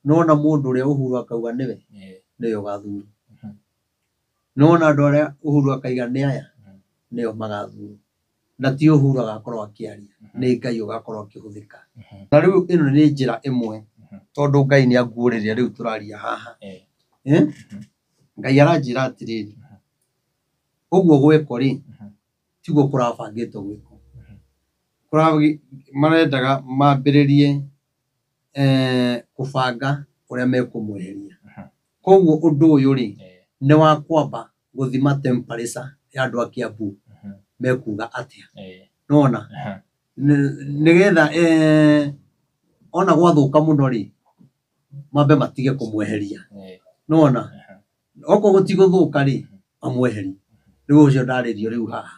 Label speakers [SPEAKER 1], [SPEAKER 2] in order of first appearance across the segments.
[SPEAKER 1] Nona mũndũ ũrĩa Uhuru akauga nĩwe nĩwe ũgathurwo. Nona andũ arĩa Uhuru akaiga nĩ aya nĩo magathurwo. Na ti Uhuru agakorwo akĩaria, nĩ Ngai ũgakorwo akĩhũthĩka. Na rĩu ĩno nĩ njĩra ĩmwe tondũ Ngai nĩ anguũrĩria rĩu tũraria haha. Eh? Ngai aranjĩra atĩrĩrĩ, ũguo gwekwo rĩ, tiguo kũrabangĩtwo gwĩkwo. Marendaga mambĩrĩrie kũbanga ũrĩa mekũmweheria. Koguo ũndũ ũyũ rĩ, nĩ wa kwamba gũthima temperature ya andũ a Kiambu mekuga atĩa. Nĩwona? Nĩgetha ona gwathũka mũno rĩ, mambe matige kũmweheria. Nĩwona? Okorwo gũtigũthũka rĩ, mamweherie. Rĩu ũcio ndarĩrio rĩu haha.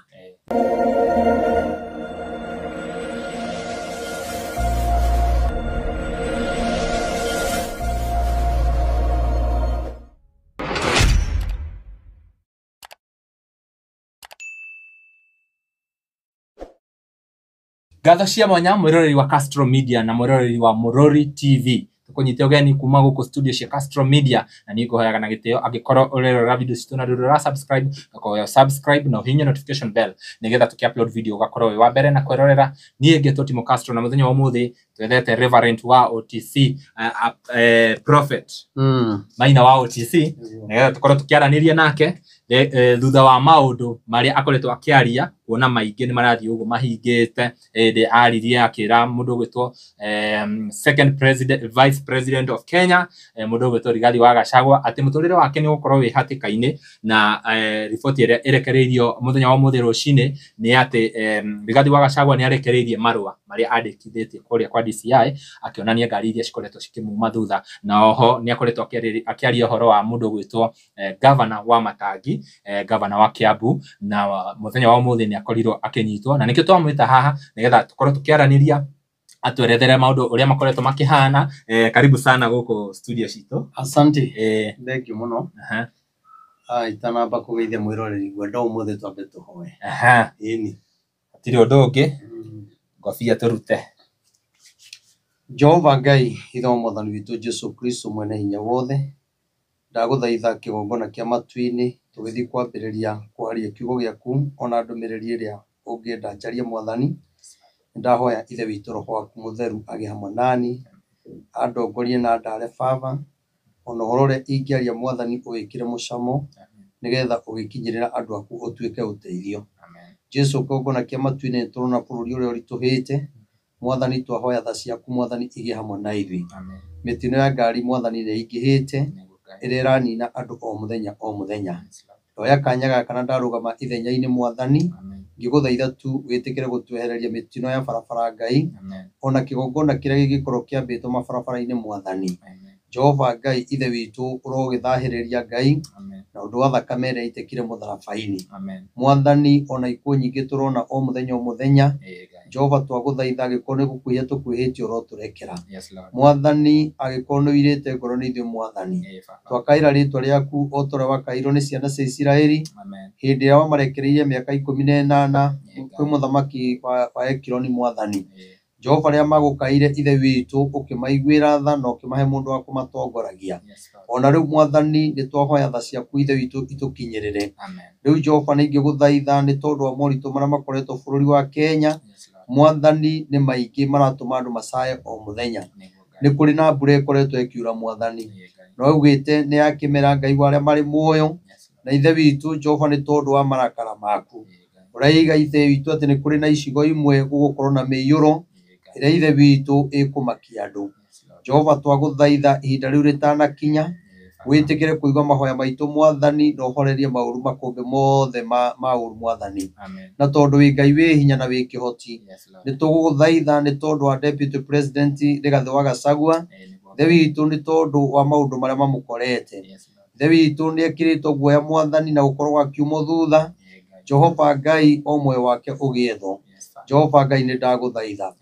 [SPEAKER 2] Ngatho cia mwanya mwiroreri wa Castro Media na mwiroreri wa Murori TV. Tukunyite ugeni kuma guku studio cia Castro Media na niĩ ngũhoyaga na gĩtĩo angĩkorwo ũrerora video citũ na ndũrĩ ũra subscribe, ngakũhoya subscribe na ũhihinye notification bell nĩgetha tũkĩ upload video ũgakorwo wĩ wa mbere na kwĩrorera. Niĩ ngetwo Timo Castro na mũthenya wa ũmũthĩ twethete Reverend wa OTC, Prophet Maina wa OTC nĩgetha tũkorwo tũkĩaranĩria nake thutha wa maũndũ marĩa akoretwo akĩaria, kuona maingĩ nĩ marathiĩ ũguo mahingĩte. Hĩndĩ aririe akĩra mũndũ ũgwĩtwo second president, vice president of Kenya, mũndũ ũgwĩtwo Rigathi wa Gachagua atĩ mũtũrĩre wake nĩ ũgũkorwo wĩ hatĩka-inĩ, na riboti ĩrĩa ĩrekereirio mũthenya wa ũmũthĩ rũcinĩ nĩ atĩ Rigathi wa Gachagua nĩ arekereirie marũa marĩa andĩkithĩtie kũrĩa kwa DCI akĩonania ngari iria cikoretwo cikĩmuma thutha, na oho nĩ akoretwo akĩaria ũhoro wa mũndũ ũgwĩtwo governor wa Matangi, governor wa Kiambu, na mũthenya wa ũmũthĩ nĩ akorirwo akĩnyitwo, na nĩkĩo twamwĩta haha nĩgetha tũkorwo tũkĩaranĩria atwerethere maũndũ ũrĩa makoretwo makĩhana. Karibu sana gũkũ studio citũ.
[SPEAKER 1] Asante. Thank you mũno. Itanamba kũgeithia mwĩroreri ngwenda ũmũthĩ twambe tũhoe. Ĩni.
[SPEAKER 2] Hatirĩ ũndũ ũngĩ, ngobia tũrute.
[SPEAKER 1] Jehova Ngai, Ithe wa Mwathani witũ Jesu Kristo mwene hinya wothe, ndagũthaitha kĩgongona kĩa matu-inĩ tũgĩthiĩ kwambĩrĩria kwaria kiugo gĩaku ona ndũmĩrĩri ĩrĩa ũngĩenda njarie Mwathani. Ndahoya Ithe witũ Roho waku mũtheru agĩe hamwe nani, andongorie na ndare Baba, ona ũhoro ũrĩa ingĩaria Mwathani ũwĩkĩre mũcamo nĩgetha ũgĩkinyĩrĩra andũ aku ũtuĩke ũteithio. Jesu kĩgongona kĩa matu-inĩ nĩ tũrona bũrũri ũrĩa ũritũhĩte, Mwathani twahoya tha ciaku Mwathani igĩe hamwe na ithuĩ. Mĩtino ya ngari Mwathani nĩ ĩingĩhĩte, ĩrĩa ĩranina andũ o mũthenya o mũthenya. Ndoya kanya gaka na ndarũgama ithenya-inĩ Mwathani, ngĩgũthaitha tu wĩtĩkĩre gũtwehereria mĩtino ya barabara Ngai, ona kĩgongona kĩrĩa gĩngĩkorwo kĩambĩtwo mabarabara-inĩ Mwathani. Jehova Ngai Ithe witũ ũrogĩthahĩrĩria Ngai na ũndũ wa thakame ĩrĩa ĩitĩkire mũtharaba-inĩ. Mwathani ona ikuũ nyingĩ tũrona o mũthenya o mũthenya, Jehova twagũthaitha angĩkorwo nĩ gũkwĩhia tũkwĩhĩtie ũrotũrekera. Mwathani angĩkorwo nĩ ũirĩte ngoro nĩ ithuĩ Mwathani, twakaĩra rĩtwa rĩaku o ta ũrĩa wakaĩirwo nĩ ciana cia Isiraeli hĩndĩ ĩrĩa wamarekereirie mĩaka 18 kwĩ mũthamaki wa Ekironi Mwathani. Jehova rĩrĩa magũkaĩire Ithe witũ ũkĩmaiguĩra tha na ũkĩmahe mũndũ wa kũmatongoragia. Ona rĩu Mwathani nĩ twahoya tha ciaku Ithe witũ itũkinyĩrĩre. Rĩu Jehova nĩ ingĩgũthaitha nĩ tondũ wa moritũ marĩa makoretwo bũrũri wa Kenya, Mwathani nĩ maingĩ maratũma andũ macaye o mũthenya. Nĩ kũrĩ na mbura ĩkoretwo ĩkiura Mwathani, na ũugĩte nĩ ya kĩmera Ngai wa arĩa marĩ muoyo, na Ithe witũ Jehova nĩ tondũ wa marakara maku. Ũraiga Ithe witũ atĩ nĩ kũrĩ na icigo imwe gũgũkorwo na mĩiyũro ĩrĩa Ithe witũ ĩkũmakia andũ. Jehova twagũthaitha ihinda rĩu rĩtanakinya, wĩtĩkĩre kũigua mahoya maitũ Mwathani na ũhorerie maũru makũmbĩ mothe ma ũru Mwathani. Na tondũ wĩ Ngai wĩ hinya na wĩ kĩhoti, nĩ tũgũgũthaitha nĩ tondũ wa Deputy President Rigathi wa Gachagua, Ithe witũ nĩ tondũ wa maũndũ marĩa mamũkorete. Ithe witũ nĩ ekĩrĩtwo guoya Mwathani na gũkorwo akiumwo thutha, Jehova Ngai o muoyo wake ũgĩethwo. Jehova Ngai nĩ ndagũthaitha,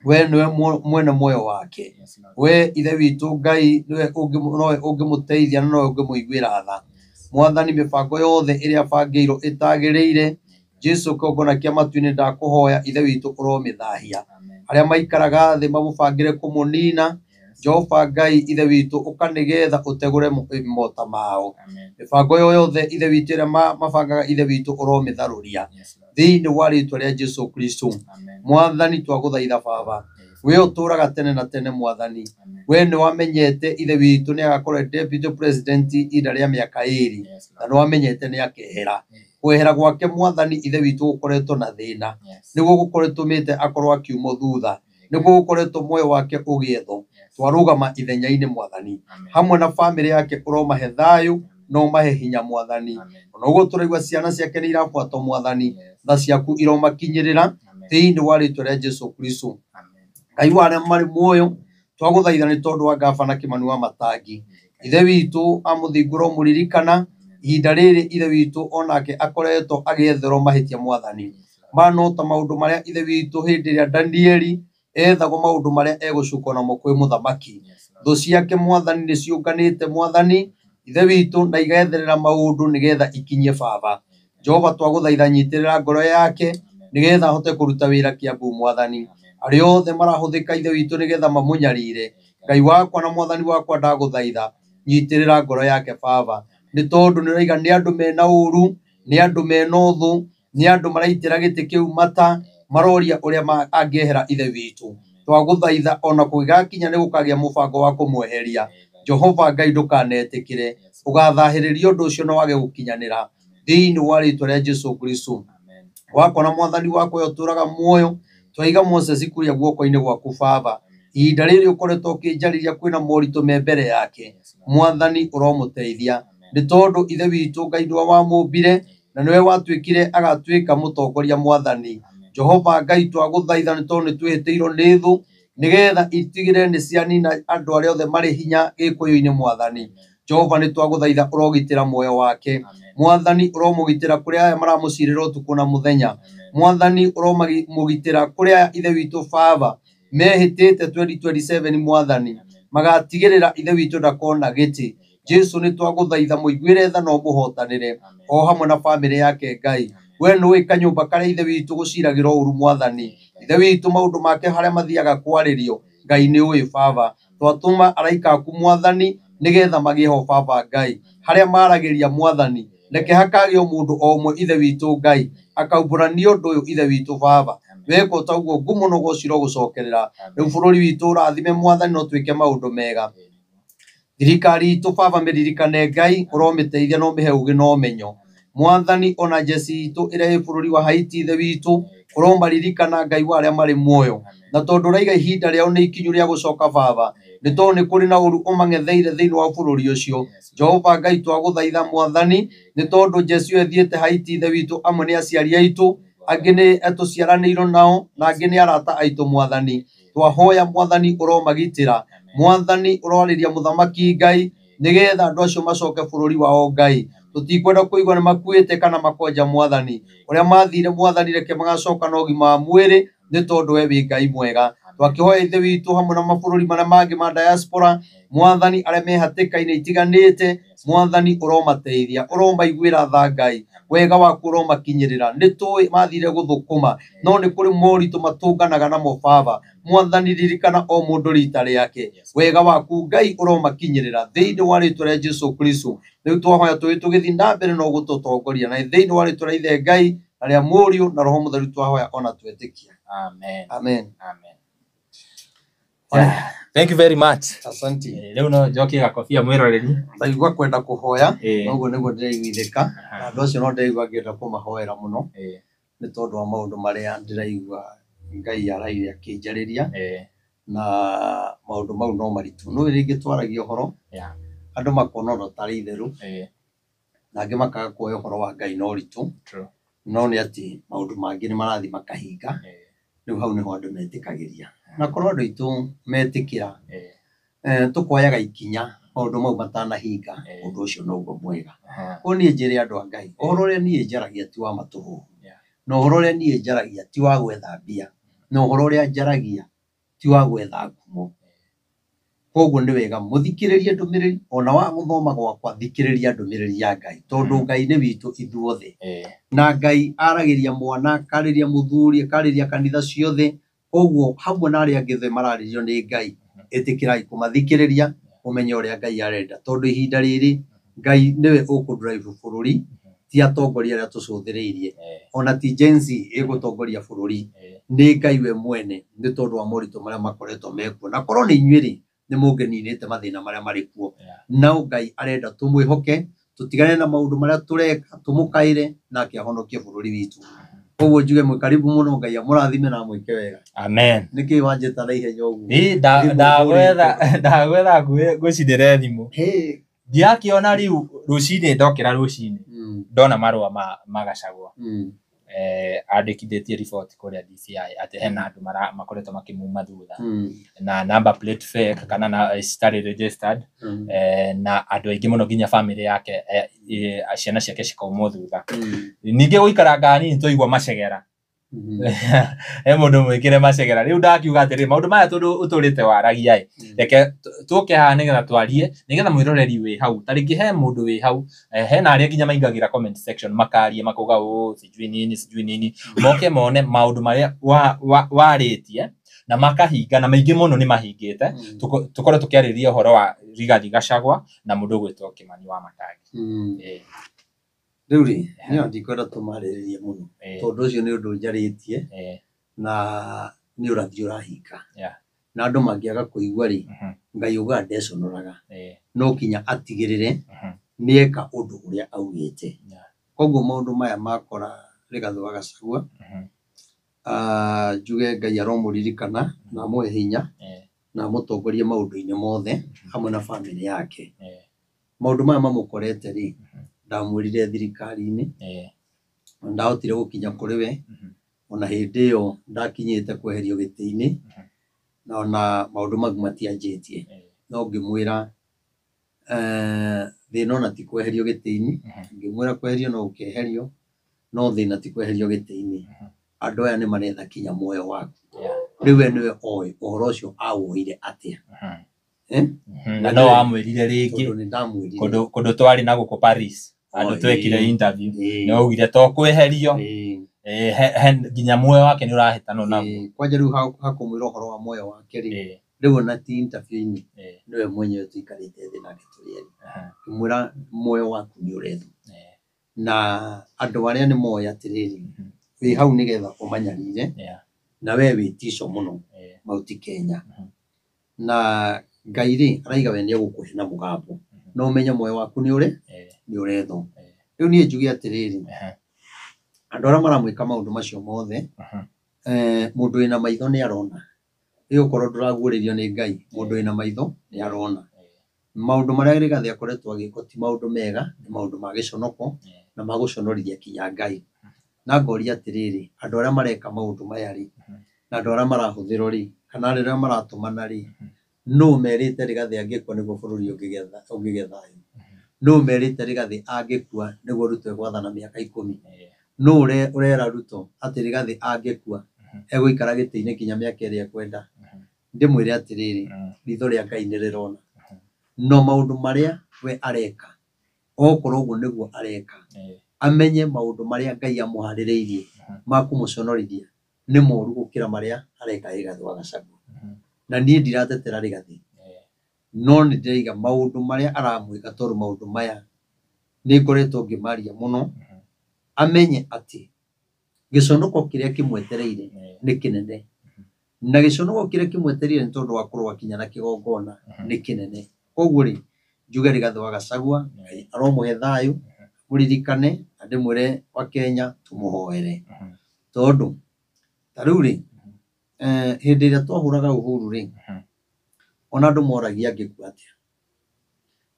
[SPEAKER 1] we nĩwe mwene muoyo wake, we Ithe witũ Ngai nĩwe nowe ũngĩmũteithia na nowe ũngĩmũiguĩra tha. Mwathani mĩbango yothe ĩrĩa abangĩirwo ĩtagĩrĩire, Jesu kĩgongona kĩa matu-inĩ ndakũhoya Ithe witũ ũromĩthahia. Arĩa maikaraga thĩ mamũbangĩre kũmũnina, Jehova Ngai ithe witũ ũka nĩgetha ũtegũre mota mao.
[SPEAKER 2] Amen.
[SPEAKER 1] Mĩbango yo yothe ithe witũ ĩrĩa mabangaga ithe witũ ũromĩtharũria
[SPEAKER 2] Yes, Lord.
[SPEAKER 1] thĩinĩ wa rĩtwa rĩa Jesu Kristo.
[SPEAKER 2] Amen.
[SPEAKER 1] Mwathani twagũthaitha baba,
[SPEAKER 2] Yes.
[SPEAKER 1] we ũtũũraga tene na tene mwathani,
[SPEAKER 2] Amen.
[SPEAKER 1] we nĩ wamenyete ithe witũ nĩ agakorwo e deputy president ihinda rĩa mĩaka 2
[SPEAKER 2] Yes,
[SPEAKER 1] na
[SPEAKER 2] Lord.
[SPEAKER 1] nĩ wamenyete nĩ akehera. Kwehera gwake mwathani ithe witũ gũkoretwo na thĩna,
[SPEAKER 2] Yes.
[SPEAKER 1] nĩguo gũkoretũmĩte akorwo akiumwo thutha, nĩguo gũkoretwo muoyo wake ũgĩethwo.
[SPEAKER 2] Yes.
[SPEAKER 1] Twarũgama ithenya-inĩ mwathani,
[SPEAKER 2] Amen.
[SPEAKER 1] hamwe na bamĩrĩ yake ũromahe thayũ na ũmahe hinya mwathani.
[SPEAKER 2] Amen.
[SPEAKER 1] Ona ũguo tũraigua ciana ciake nĩ irabuatwo mwathani,
[SPEAKER 2] Yes.
[SPEAKER 1] tha ciaku iromakinyĩrĩra
[SPEAKER 2] Amen.
[SPEAKER 1] thĩinĩ wa rĩtwa rĩa Jesu Kristo.
[SPEAKER 2] Amen.
[SPEAKER 1] Ngai wa arĩa marĩ muoyo, twagũthaitha nĩ tondũ wa gabana Kĩmani wa Matangi. Ithe witũ amũthingũra ũmũririkana ihinda rĩrĩ ithe witũ onake akoretwo agĩetherwo mahĩtia mwathani.
[SPEAKER 2] Yes, Lord.
[SPEAKER 1] Maya no ta maũndũ marĩa ithe witũ hĩndĩ ĩrĩa Danieli ethagwo maũndũ marĩa egũcukwo namo kwĩ mũthamaki.
[SPEAKER 2] Yes, Lord.
[SPEAKER 1] Thũ ciake mwathani nĩ ciũnganĩte mwathani ithe witũ na igetherera maũndũ nĩgetha ikinyie baba. Jehova twagũthaitha nyitĩrĩra ngoro yake
[SPEAKER 2] Amen.
[SPEAKER 1] nĩgetha ahote kũruta wĩra Kiambu mwathani.
[SPEAKER 2] Amen.
[SPEAKER 1] Arĩa othe marahũthĩka ithe witũ nĩgetha mamũnyarire, Ngai wakwa na mwathani wakwa ndagũthaitha nyitĩrĩra ngoro yake baba, nĩ tondũ nĩ ũraiga nĩ andũ mena ũru, nĩ andũ mena ũthũ, nĩ andũ maraitĩra gĩtĩ kĩu mata, maroria ũrĩa angĩehera ithe witũ. Twagũthaitha ona kũgĩgakinya nĩ gũkagĩa mũbango wa kũmweheria. Jehova Ngai ndũkanetĩkĩre
[SPEAKER 2] Yes.
[SPEAKER 1] ũgathahĩrĩria ũndũ ũcio na wage gũkinyanĩra thĩinĩ wa rĩtwa rĩa Jesu Kristo.
[SPEAKER 2] Amen.
[SPEAKER 1] Wakwa na mwathani wakwa ũrĩa ũtũũraga muoyo, twaiga Moses kuria guoko-inĩ gwaku baba. Ihinda rĩrĩ ũkoretwo ũkĩnjarĩria kwĩna moritũ me mbere yake,
[SPEAKER 2] Yes, Lord.
[SPEAKER 1] mwathani ũromũteithia
[SPEAKER 2] Amen.
[SPEAKER 1] nĩ tondũ ithe witũ Ngai nĩwe wamũmbire na nĩwe watuĩkire agatuĩka mũtongoria mwathani.
[SPEAKER 2] Amen.
[SPEAKER 1] Jehova Ngai twagũthaitha nĩ tondũ nĩ twĩhĩtĩirwo nĩ thũ nĩgetha itigĩre nĩ cianina andũ arĩa othe marĩ hinya gĩkũyũ-inĩ mwathani.
[SPEAKER 2] Amen.
[SPEAKER 1] Jehova nĩ twagũthaitha ũrogitĩra muoyo wake.
[SPEAKER 2] Amen.
[SPEAKER 1] Mwathani ũromũgitĩra kũrĩ aya maramũcirĩra ũtukũ na mũthenya.
[SPEAKER 2] Amen.
[SPEAKER 1] Mwathani ũromũgitĩra kũrĩ aya ithe witũ baba mehĩtĩte 2027 mwathani,
[SPEAKER 2] Amen.
[SPEAKER 1] magatigĩrĩra ithe witũ ndakona gĩtĩ. Jesu nĩ twagũthaitha mũiguĩre tha na ũmũhotanĩre
[SPEAKER 2] Amen.
[SPEAKER 1] o hamwe na bamĩrĩ yake Ngai.
[SPEAKER 2] Amen.
[SPEAKER 1] We nĩũĩ kanyũmba karĩa ithe witũ gũciragĩrwo ũru mwathani, ithe witũ maũndũ make harĩa mathiaga kwarĩrio Ngai nĩ ũĩ baba. Twatũma araika aku mwathani nĩgetha magĩe ho baba Ngai, harĩa maragĩria mwathani reke hakagĩo mũndũ o ũmwe ithe witũ Ngai akaumbũra nĩ ũndũ ũyũ ithe witũ baba. Weka o ta ũguo ngumo na ũgoci irogũcokerera. Rĩu bũrũri witũ ũrathime mwathani no twĩke maũndũ mega. Thirikari itũ baba mĩririkane Ngai ũromĩteithia na ũmĩhe ũgĩ na ũmenyo. Mwathani ona jeci itũ ĩrĩa ĩ bũrũri wa Haiti ithe witũ ũromaririkana Ngai wa arĩa marĩ muoyo, na tondũ ũraiga ihinda rĩao nĩ ikinyu rĩa gũcoka baba, nĩ tondũ nĩ kũrĩ na ũru ũmang'etheire thĩinĩ wa bũrũri ũcio. Jehova Ngai twagũthaitha mwathani nĩ tondũ jeci ĩyo ĩthiĩte Haiti ithe witũ amwe nĩ aciari aitũ, angĩ nĩ tũciaranĩirwo nao na angĩ nĩ arata aitũ mwathani. Twahoya mwathani ũromagitĩra, mwathani ũroarĩria mũthamaki Ngai nĩgetha andũ acio macoke bũrũri wao Ngai. Tũtikwenda kũigua nĩ makuĩte kana makonja mwathani, ũrĩa mathire mwathani reke magacoka na ũgima wa mwĩrĩ nĩ tondũ we wĩ Ngai mwega. Twakĩhoya ithe witũ hamwe na mabũrũri marĩa mangĩ ma diaspora mwathani arĩa me hatĩka-inĩ itiganĩte mwathani ũromateithia, ũromaiguĩra tha Ngai, wega waku ũromakinyĩrĩra. Nĩ tũĩ mathire gũthũkũma no nĩ kũrĩ moritũ matũnganaga namo baba. Mwathani ririkana o mũndũ rita rĩake, wega waku Ngai ũromakinyĩrĩra thĩinĩ wa rĩtwa rĩa Jesu Kristo. Rĩu twahoya tũĩ tũgĩthiĩ na mbere na ũgũtũtongoria na thĩinĩ wa rĩtwa rĩa ithe Ngai na rĩa Mũriũ na Roho Mũtheru twahoya ona twetĩkia.
[SPEAKER 2] Amen.
[SPEAKER 1] Amen.
[SPEAKER 2] Amen. Yeah. Thank you very much.
[SPEAKER 1] Asante.
[SPEAKER 2] Rĩu no njokie gakobia mwĩroreri.
[SPEAKER 1] Ndaigua kwenda kũhoya
[SPEAKER 2] Eh.
[SPEAKER 1] noguo nĩguo ndĩraiguithĩka na andũ acio no ndĩraigua ngĩenda kũmahoera mũno nĩ tondũ wa maũndũ marĩa ndĩraigua Ngai araire akĩnjarĩria na maũndũ mau no maritũ. Nĩ rĩngĩ twaragia ũhoro andũ makona ũndũ ũtarĩ itherũ na angĩ makaga kuoya ũhoro wa Ngai na ũritũ,
[SPEAKER 2] True.
[SPEAKER 1] no nĩ atĩ maũndũ mangĩ nĩ marathiĩ makahinga. Rĩu hau nĩho andũ metĩkagĩria, na korwo andũ aitũ metĩkĩra tũkoyaga ikinya maũndũ mau matanahinga, ũndũ ũcio noguo mwega. Koguo niĩ njĩre andũ a Ngai, ũhoro ũrĩa niĩ njaragia ti wa matũhũhũ, na ũhoro ũrĩa niĩ njaragia ti wa gwetha mbia, na ũhoro ũrĩa njaragia ti wa gwetha ngumo. Koguo nĩ wega mũthikĩrĩrie ndũmĩrĩri ona wa gũthoma gwakwa thikĩrĩria ndũmĩrĩri ya Ngai, tondũ Ngai nĩ witũ ithuothe. Na Ngai aragĩria mwana, akarĩria mũthuri, akarĩria kanitha ciothe, koguo hamwe na arĩa angĩ othe mararĩrio nĩ Ngai. Ĩtĩkĩrai kũmathikĩrĩria ũmenye ũrĩa Ngai arenda, tondũ ihinda rĩrĩ Ngai nĩwe ũkũ drive bũrũri, ti atongoria arĩa tũcũthĩrĩirie, ona ti Gen Z ĩgũtongoria bũrũri, nĩ Ngai we mwene, nĩ tondũ wa moritũ marĩa makoretwo mekuo. Na korwo nĩ inyuĩ rĩ, nĩ mũngĩninĩte mathĩna marĩa marĩ kuo. No Ngai arenda tũmwĩhoke, tũtigane na maũndũ marĩa tũreka, tũmũkaĩre nake ahonokie bũrũri witũ. Koguo njuge mwĩ karibu mũno, Ngai amũrathime na amwĩke wega.
[SPEAKER 2] Amen.
[SPEAKER 1] Nĩkĩ wanjĩta na ihenya ũguo?
[SPEAKER 2] Ĩ,
[SPEAKER 1] Thimũ
[SPEAKER 2] ndagwetha ndagwetha ngũcinĩre thimũ.
[SPEAKER 1] Hey.
[SPEAKER 2] Ndirakĩona rĩu rũcinĩ ndokĩra rũcinĩ ndona marũa ma Gachagua andĩkithĩtie riboti kũrĩa DCI atĩ hena andũ makoretwo makĩmuma thutha na number plate fake kana na citarĩ registered, na andũ aingĩ mũno nginya family yake, ciana ciake cikaumwo thutha. Ningĩ gũikaranga hanini twaigua macegera, he mũndũ mwĩkĩre macegera. Rĩu ndakiuga atĩrĩ, maũndũ maya tondũ ũtũrĩte waragia ĩ, reke tũke haha nĩgetha twarie, nĩgetha mwĩroreri wĩ hau, ta rĩngĩ he mũndũ wĩ hau, hena arĩa nginya maingagĩra comment section makaria makauga ũ sijui nini sijui nini, moke mone maũndũ marĩa warĩtie na makahinga, na maingĩ mũno nĩ mahingĩte. Tũkorwo tũkĩarĩrĩria ũhoro wa Rigathi Gachagua na mũndũ ũgwĩtwo Kimani wa Matangi.
[SPEAKER 1] Rĩu rĩ, niĩ ndikwenda tũmarĩrĩrie mũno, tondũ ũcio nĩ ũndũ njarĩtie na nĩ ũrathi ũrahinga. Na andũ mangĩaga kũigua rĩ, Ngai ugaga ndeconoraga, no kinya atigĩrĩre nĩeka ũndũ ũrĩa augĩte. Koguo maũndũ maya makora Rigathi wa Gachagua, njuge Ngai aromũririkana na amũhe hinya na amũtongorie maũndũ-inĩ mothe hamwe na bamĩrĩ yake. Maũndũ maya mamũkorete rĩ, ndamwĩrire thirikari-inĩ, na ndahotire gũkinya kũrĩ we, ona hĩndĩ ĩyo ndakinyĩte kweherio gĩtĩ-inĩ, na ona maũndũ mau matianjĩtie. No ngĩmwĩra thĩna ona ti kweherio gĩtĩ-inĩ, ngĩmwĩra kweherio no ũkeherio, no thĩna ti kweherio gĩtĩ-inĩ. Andũ aya nĩ maretha kinya muoyo waku. Rĩu we nĩwe oĩ ũhoro ũcio awoire atĩa.
[SPEAKER 2] Na no wamwĩrire rĩngĩ
[SPEAKER 1] tondũ nĩ ndamwĩrire
[SPEAKER 2] kũndũ twarĩ na gũkũ Paris, andũ twekire interview, nĩ waugire to kweherio, nginya muoyo wake nĩ ũrahĩtanwo naguo.
[SPEAKER 1] Kwanja rĩu hakũmwĩra ũhoro wa muoyo wake rĩ, rĩu ona ti interview-inĩ, nĩwe mwenyewe tũikarĩte thĩ nake tũrĩ erĩ, ngĩmwĩra muoyo waku nĩ ũrethwo. Na andũ arĩa nĩ moĩ atĩrĩrĩ, wĩ hau nĩgetha ũmanyarire, na we wĩ tico mũno Mount Kenya. Na Ngai rĩ, araiga we nĩ egũkũhe na mũgambo, no ũmenye muoyo waku nĩ ũrĩ nĩ ũrethwo. Rĩu niĩ njuge atĩrĩrĩ, andũ arĩa maramwĩka maũndũ macio mothe, mũndũ wĩna maitho nĩ arona. Rĩu okorwo ndũraguũrĩrio nĩ Ngai, mũndũ wĩna maitho nĩ arona. Maũndũ marĩa Rigathi akoretwo agĩkwo ti maũndũ mega, nĩ maũndũ ma gĩconoko na magũconorithia kinya Ngai. Na ngoria atĩrĩrĩ, andũ arĩa mareka maũndũ maya rĩ, na andũ arĩa marahũthĩrwo rĩ, kana arĩa maratũmana rĩ, nũ merĩte Rigathi angĩkua nĩguo bũrũri ũngĩgĩa thayũ? Nũ merĩte Rigathi angĩkua nĩguo Ruto egwathana mĩaka 10? Nũ ũrera Ruto atĩ Rigathi angĩkua egũikara gĩtĩ-inĩ nginya mĩaka ĩrĩa ekwenda? Ndĩmwĩre atĩrĩrĩ, ritho rĩa Ngai nĩ rĩrona. No maũndũ marĩa we areka, okorwo ũguo nĩguo areka, amenye maũndũ marĩa Ngai amũharĩrĩirie ma kũmũconorithia nĩ moru gũkĩra marĩa areka Rigathi wa Gachagua. Na niĩ ndiratetera Rigathi, no nĩ ndĩraiga maũndũ marĩa aramwĩka, tondũ maũndũ maya nĩ ngoretwo ngĩmaria mũno, amenye atĩ gĩconoko kĩrĩa kĩmwetereire nĩ kĩnene. Na gĩconoko kĩrĩa kĩmwetereire nĩ tondũ wa kũrũa kinya na kĩgongona nĩ kĩnene. Koguo rĩ, njuge Rigathi wa Gachagua, Ngai aromũhe thayũ, mũririkane na ndĩmwĩre wa Kenya tũmũhoere. Tondũ ta rĩu rĩ, hĩndĩ ĩrĩa twahũraga Uhuru rĩ, ona andũ moragia angĩkua atĩa.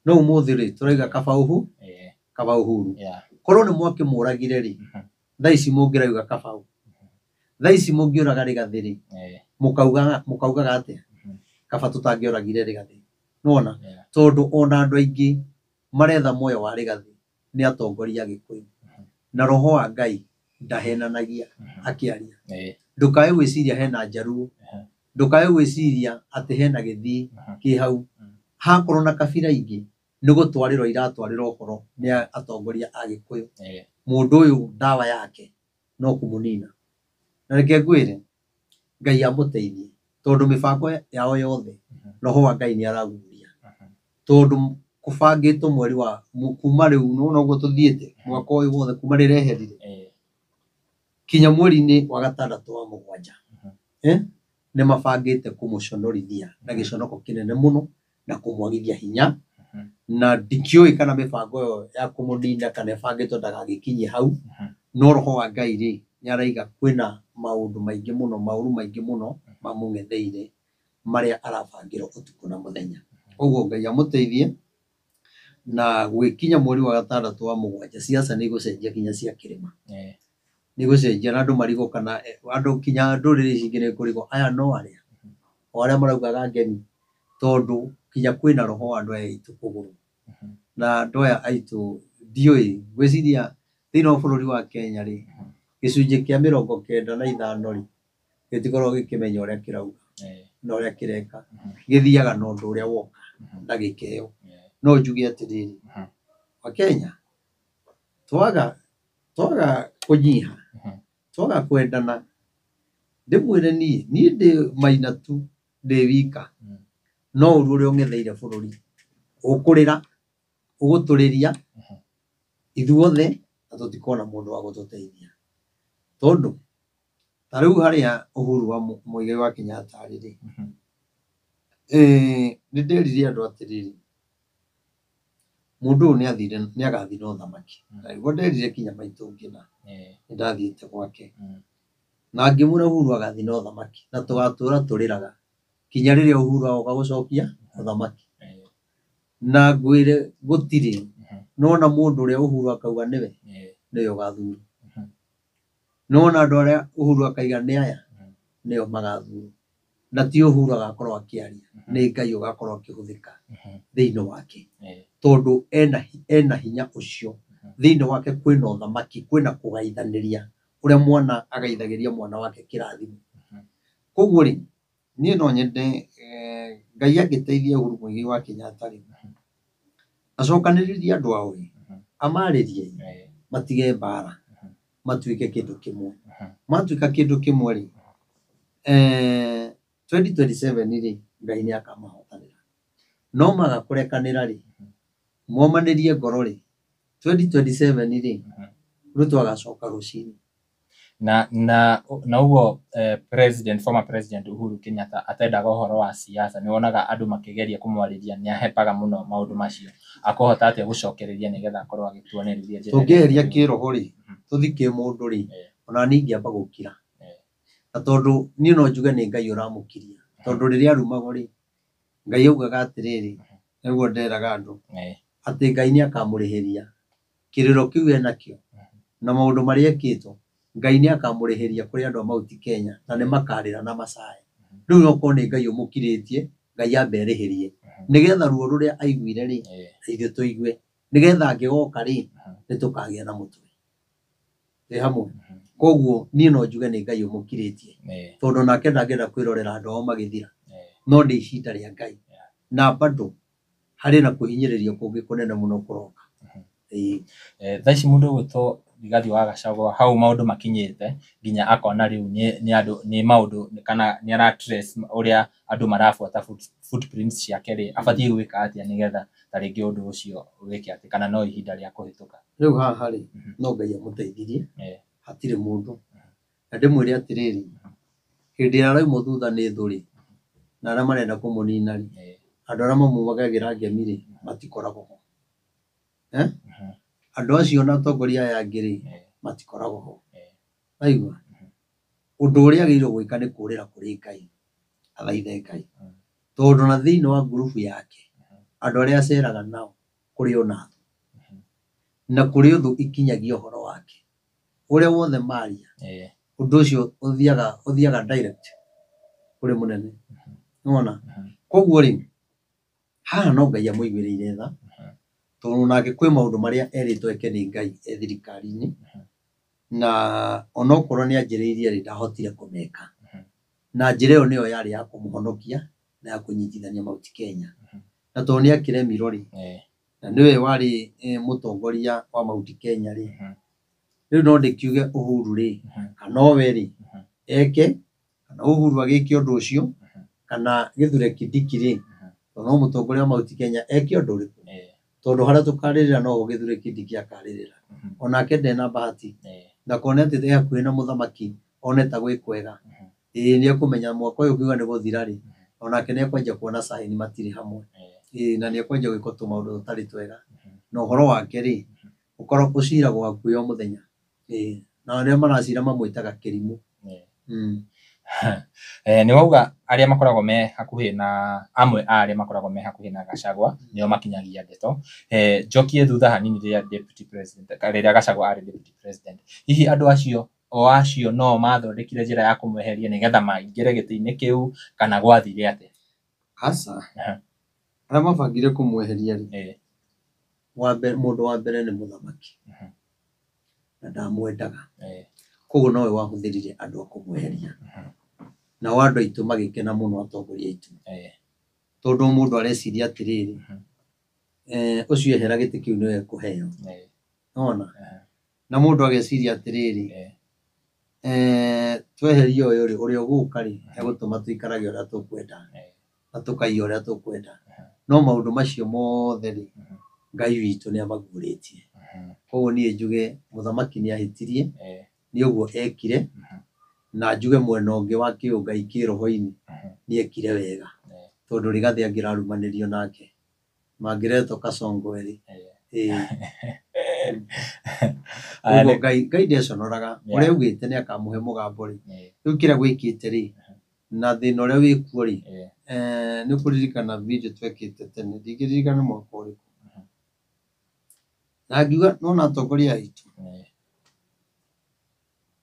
[SPEAKER 1] No ũmũthĩ rĩ, tũrauga kaba Uhuru, kaba Uhuru. Korwo nĩ mwakĩmũragire rĩ, thaa ici mũngĩrauga kaba ũ. Thaa ici mũngĩũraga Rigathi rĩ, mũkaugaga atĩa? Kaba tũtangĩoragire Rigathi. Nĩwona? Tondũ ona andũ aingĩ maretha muoyo wa Rigathi nĩ atongoria a Gĩkũyũ. Na roho wa Ngai ndahenanagia akĩaria. Ndũkae gwĩciria hena Njaruo, ndũkae gwĩciria atĩ hena Gĩthii kĩ hau. Hakorwo na kabira ingĩ nĩ gũtwarĩrwo iratwarĩrwo ũhoro nĩ atongoria a Gĩkũyũ. Mũndũ ũyũ ndawa yake no kũmũnina. Na reke ngwĩre, Ngai amũteithie. Tondũ mĩbango yao yothe roho wa Ngai nĩ araguria. Tondũ kũbangĩtwo mweri wa kuma rĩu nĩwona ũguo tũthiĩte mwaka ũyũ wothe kuma rĩreherire kinya mweri-inĩ wa gatandatũ wa mũgwanja, nĩ mabangĩte kũmũconorithia na gĩconoko kĩnene mũno na kũmwagithia hinya. Na ndikĩũĩ kana mĩbango ĩyo ya kũmũnina kana ĩbangĩtwo ndagagĩkinyie hau, no roho wa Ngai rĩ nĩ araiga kwĩna maũndũ maingĩ mũno, maũru maingĩ mũno mamũng'etheire marĩa arabangĩrwo ũtukũ na mũthenya. Koguo Ngai amũteithie na gwĩkinya mweri wa gatandatũ wa mũgwanja siasa nĩ igũcenjia kinya cia kĩrĩma. Nĩ igũcenjia na andũ marigwo kana andũ kinya ndũrĩrĩ ici ingĩ nĩ ikũrigwo aya no arĩa o arĩa maraugaga ngemi, tondũ kinya kwĩna roho wa andũ aya aitũ kũgũrũ. Na andũ aya aitũ ndiũĩ, ngwĩciria thĩinĩ wa bũrũri wa Kenya rĩ, gĩcunjĩ kĩa 95 rĩ gĩtikoragwo gĩkĩmenya ũrĩa kĩrauga na ũrĩa kĩreka, gĩthiaga na ũndũ ũrĩa woka na gĩkeo. No njuge atĩrĩrĩ, Wakenya twaga kũnyiha, twaga kwendana, ndĩmwĩre niĩ ndĩ maina tu ndĩ wika, no ũru ũrĩa ũng'etheire bũrũri ũkũrĩra, ũgũtũrĩria ithuothe na tũtikona mũndũ wa gũtũteithia. Tondũ ta rĩu harĩa Uhuru wa Muigai wa Kenyatta arĩ rĩ, nĩ nderire andũ atĩrĩrĩ, mũndũ ũyũ nĩ agathiĩ na ũthamaki. Na nĩguo nderire kinya maitũ ngĩna, nĩ ndathiĩte gwake na ngĩmwĩra Uhuru agathiĩ na ũthamaki na tũgatũra tũrĩraga kinya rĩrĩa Uhuru agoka gũcokia ũthamaki. Na ngwĩre gũtirĩ nona mũndũ ũrĩa Uhuru akauga nĩwe nĩwe ũgathurwo. Nona andũ arĩa Uhuru akaiga nĩ aya nĩo magathurwo. Na ti Uhuru agakorwo akĩaria, nĩ Ngai ũgakorwo akĩhũthĩka thĩinĩ wake. Tondũ ena hinya ũcio thĩinĩ wake, kwĩna ũthamaki, kwĩna kũgaithanĩria ũrĩa mwana agaithagĩria mwana wake kĩrathimo. Koguo rĩ, niĩ no nyende Ngai angĩteithia Uhuru Muigai wa Kenyatta rĩ, acokanĩrĩrie andũ ao rĩ, amarĩrie matige mbara, matuĩke kĩndũ kĩmwe. Matuĩka kĩndũ kĩmwe rĩ, 2027 rĩ, Ngai nĩ akamahotanĩra. No maga kũrekanĩra rĩ, momanĩrie ngoro rĩ, 2027 rĩ, Ruto agacoka rũcinĩ.
[SPEAKER 2] Na ũguo president, former president Uhuru Kenyatta atendaga ũhoro wa siasa, nĩ wonaga andũ makĩgeria kũmwarĩria nĩ ahepaga mũno maũndũ macio. Akũhota atĩa gũcokereria nĩgetha akorwo agĩtuonereria njĩra ĩrĩa
[SPEAKER 1] Tũngĩeheria kĩroho rĩ, tũthiĩ kĩmũndũ rĩ, ona niĩ ingĩamba gũkira. Na tondũ niĩ no njuge nĩ Ngai ũramũkiria. Tondũ rĩrĩa arumagwo rĩ, Ngai augaga atĩrĩrĩ, nĩguo nderaga andũ, atĩ Ngai nĩ akamũrĩhĩria kĩrĩro kĩu enakĩo na maũndũ marĩa ekĩtwo, Ngai nĩ akamũrĩhĩria kũrĩ andũ a Mount Kenya na nĩ makarĩra na macaye. Rĩu okorwo nĩ Ngai ũmũkirĩtie, Ngai ambe arĩhĩrie nĩgetha ruo rũrĩa aiguire rĩ, ithuĩ tũigue, nĩgetha angĩgoka rĩ, nĩ tũkagĩa na mũtwe. Twĩ hamwe. Koguo niĩ no njuge nĩ Ngai ũmũkirĩtie, tondũ nake ndangĩenda kwĩrorera andũ ao magĩthira, no nĩ ihinda rĩa Ngai. Na bado harĩ na kwĩhinyĩrĩria kũngĩ kũnene mũno kũroka.
[SPEAKER 2] Thaa ici mũndũ ũgwĩtwo Rigathi wa Gachagua hau maũndũ makinyĩte nginya akona rĩu nĩ andũ nĩ maũndũ kana nĩ ara trace ũrĩa andũ marabuata footprints ciake rĩ, abatiĩ gwĩka atĩa nĩgetha ta rĩngĩ ũndũ ũcio wĩke atĩ kana no ihinda rĩa kũhĩtũka?
[SPEAKER 1] Rĩu haha rĩ, no Ngai amũteithirie, hatirĩ mũndũ. Na ndĩmwĩre atĩrĩrĩ, hĩndĩ ĩrĩa araumwo thutha nĩ thũ rĩ, na arĩa marenda kũmũnina rĩ, andũ arĩa mamumagagĩra ngemi rĩ, matikoragwo ho. Andũ acio na atongoria aya angĩ rĩ, matikoragwo ho. Waigua? Ũndũ ũrĩa agĩrĩirwo gwĩka nĩ kũrĩra kũrĩ Ngai, athaithe Ngai. Tondũ na thĩinĩ wa ngurubu yake, andũ arĩa aceraga nao kũrĩ ona thũ. Na kũrĩ ũthũ ikinyagia ũhoro wake. Ũrĩa wothe maria, ũndũ ũcio ũthiaga direct kũrĩ mũnene. Nĩwona? Koguo rĩ, haha no Ngai amũiguĩrĩire tha, tondũ nake kwĩ maũndũ marĩa erĩtwo eke nĩ Ngai e thirikari-inĩ, na onokorwo nĩ anjĩrĩirie rĩ, ndahotire kũmeka. Na njĩra ĩyo nĩyo yarĩ ya kũmũhonokia na ya kũnyitithania Mount Kenya. Na tondũ nĩ akĩremirwo rĩ, na nĩwe warĩ mũtongoria wa Mount Kenya rĩ, rĩu no ndĩkiuge Uhuru rĩ, kana we rĩ, eke, kana Uhuru agĩke ũndũ ũcio, Kana Githure Kindiki rĩ, to no mũtongoria wa Mount Kenya eke ũndũ ũrĩkũ? Tondũ harĩa tũkarĩrĩra noho Githure Kindiki akarĩrĩra. Onake ndena bahati. Ndakone atĩ e hakuhĩ na mũthamaki one ta gwĩ kwega. Ĩĩ nĩ ekũmenya mwaka ũyũ ũkiuga nĩ gũthira rĩ, onake nĩ ekwanjia kuona sign matirĩ hamwe. Ĩĩ na nĩ ekwanjia gwĩkwo tũmaũndũ tũtarĩ twega. Na ũhoro wake rĩ, ũkorwo ũciragwo hakuhĩ o mũthenya. Ĩĩ na arĩa maracira mamwĩtaga kĩrimũ.
[SPEAKER 2] Nĩ wauga arĩa makoragwo me hakuhĩ na amwe a arĩa makoragwo me hakuhĩ na Gachagua nĩo makinyagia ndeto. Njokie thutha hanini rĩrĩa deputy president, rĩrĩa Gachagua arĩ deputy president, hihi andũ acio o acio no mathondekire njĩra ya kũmweheria nĩgetha maingĩre gĩtĩ-inĩ kĩu kana gwathire atĩa?
[SPEAKER 1] Aca. Arĩa mabangire kũmweheria rĩ, wa mbere, mũndũ wa mbere nĩ mũthamaki. Na ndamwendaga. Koguo nowe wahũthĩrire andũ a kũmweheria. Nao andũ aitũ magĩkena mũno, atongoria aitũ. Tondũ mũndũ areciria atĩrĩrĩ, ũcio ehera gĩtĩ kĩu nĩwe ekũheo. Nĩwona? Na mũndũ ageciria atĩrĩrĩ, tweheria ũyũ rĩ, ũrĩa ũgũka rĩ, egũtũma tũikarage ũrĩa tũkwenda na tũkaiya ũrĩa tũkwenda. No maũndũ macio mothe rĩ, Ngai witũ nĩ amaguũrĩtie. Koguo niĩ njuge mũthamaki nĩ ahĩtirie nĩ ũguo ekire, na njuge mwena ũngĩ wa kĩũngai kĩroho-inĩ nĩ ekire wega. Tondũ Rigathĩ angĩrarumanĩrio nake mangĩretwo Kasongo erĩ. Ĩĩ. Koguo Ngai ndeconoraga. Ũrĩa augĩte nĩ akamũhe mũgambo rĩ, rĩu kĩrĩa gwĩkĩte rĩ, na thĩna ũrĩa wĩkuo rĩ, nĩ ũkũririkana video twekĩte tene, ndingĩririkana mwaka ũrĩkũ. Na ngiuga nĩwona atongoria aitũ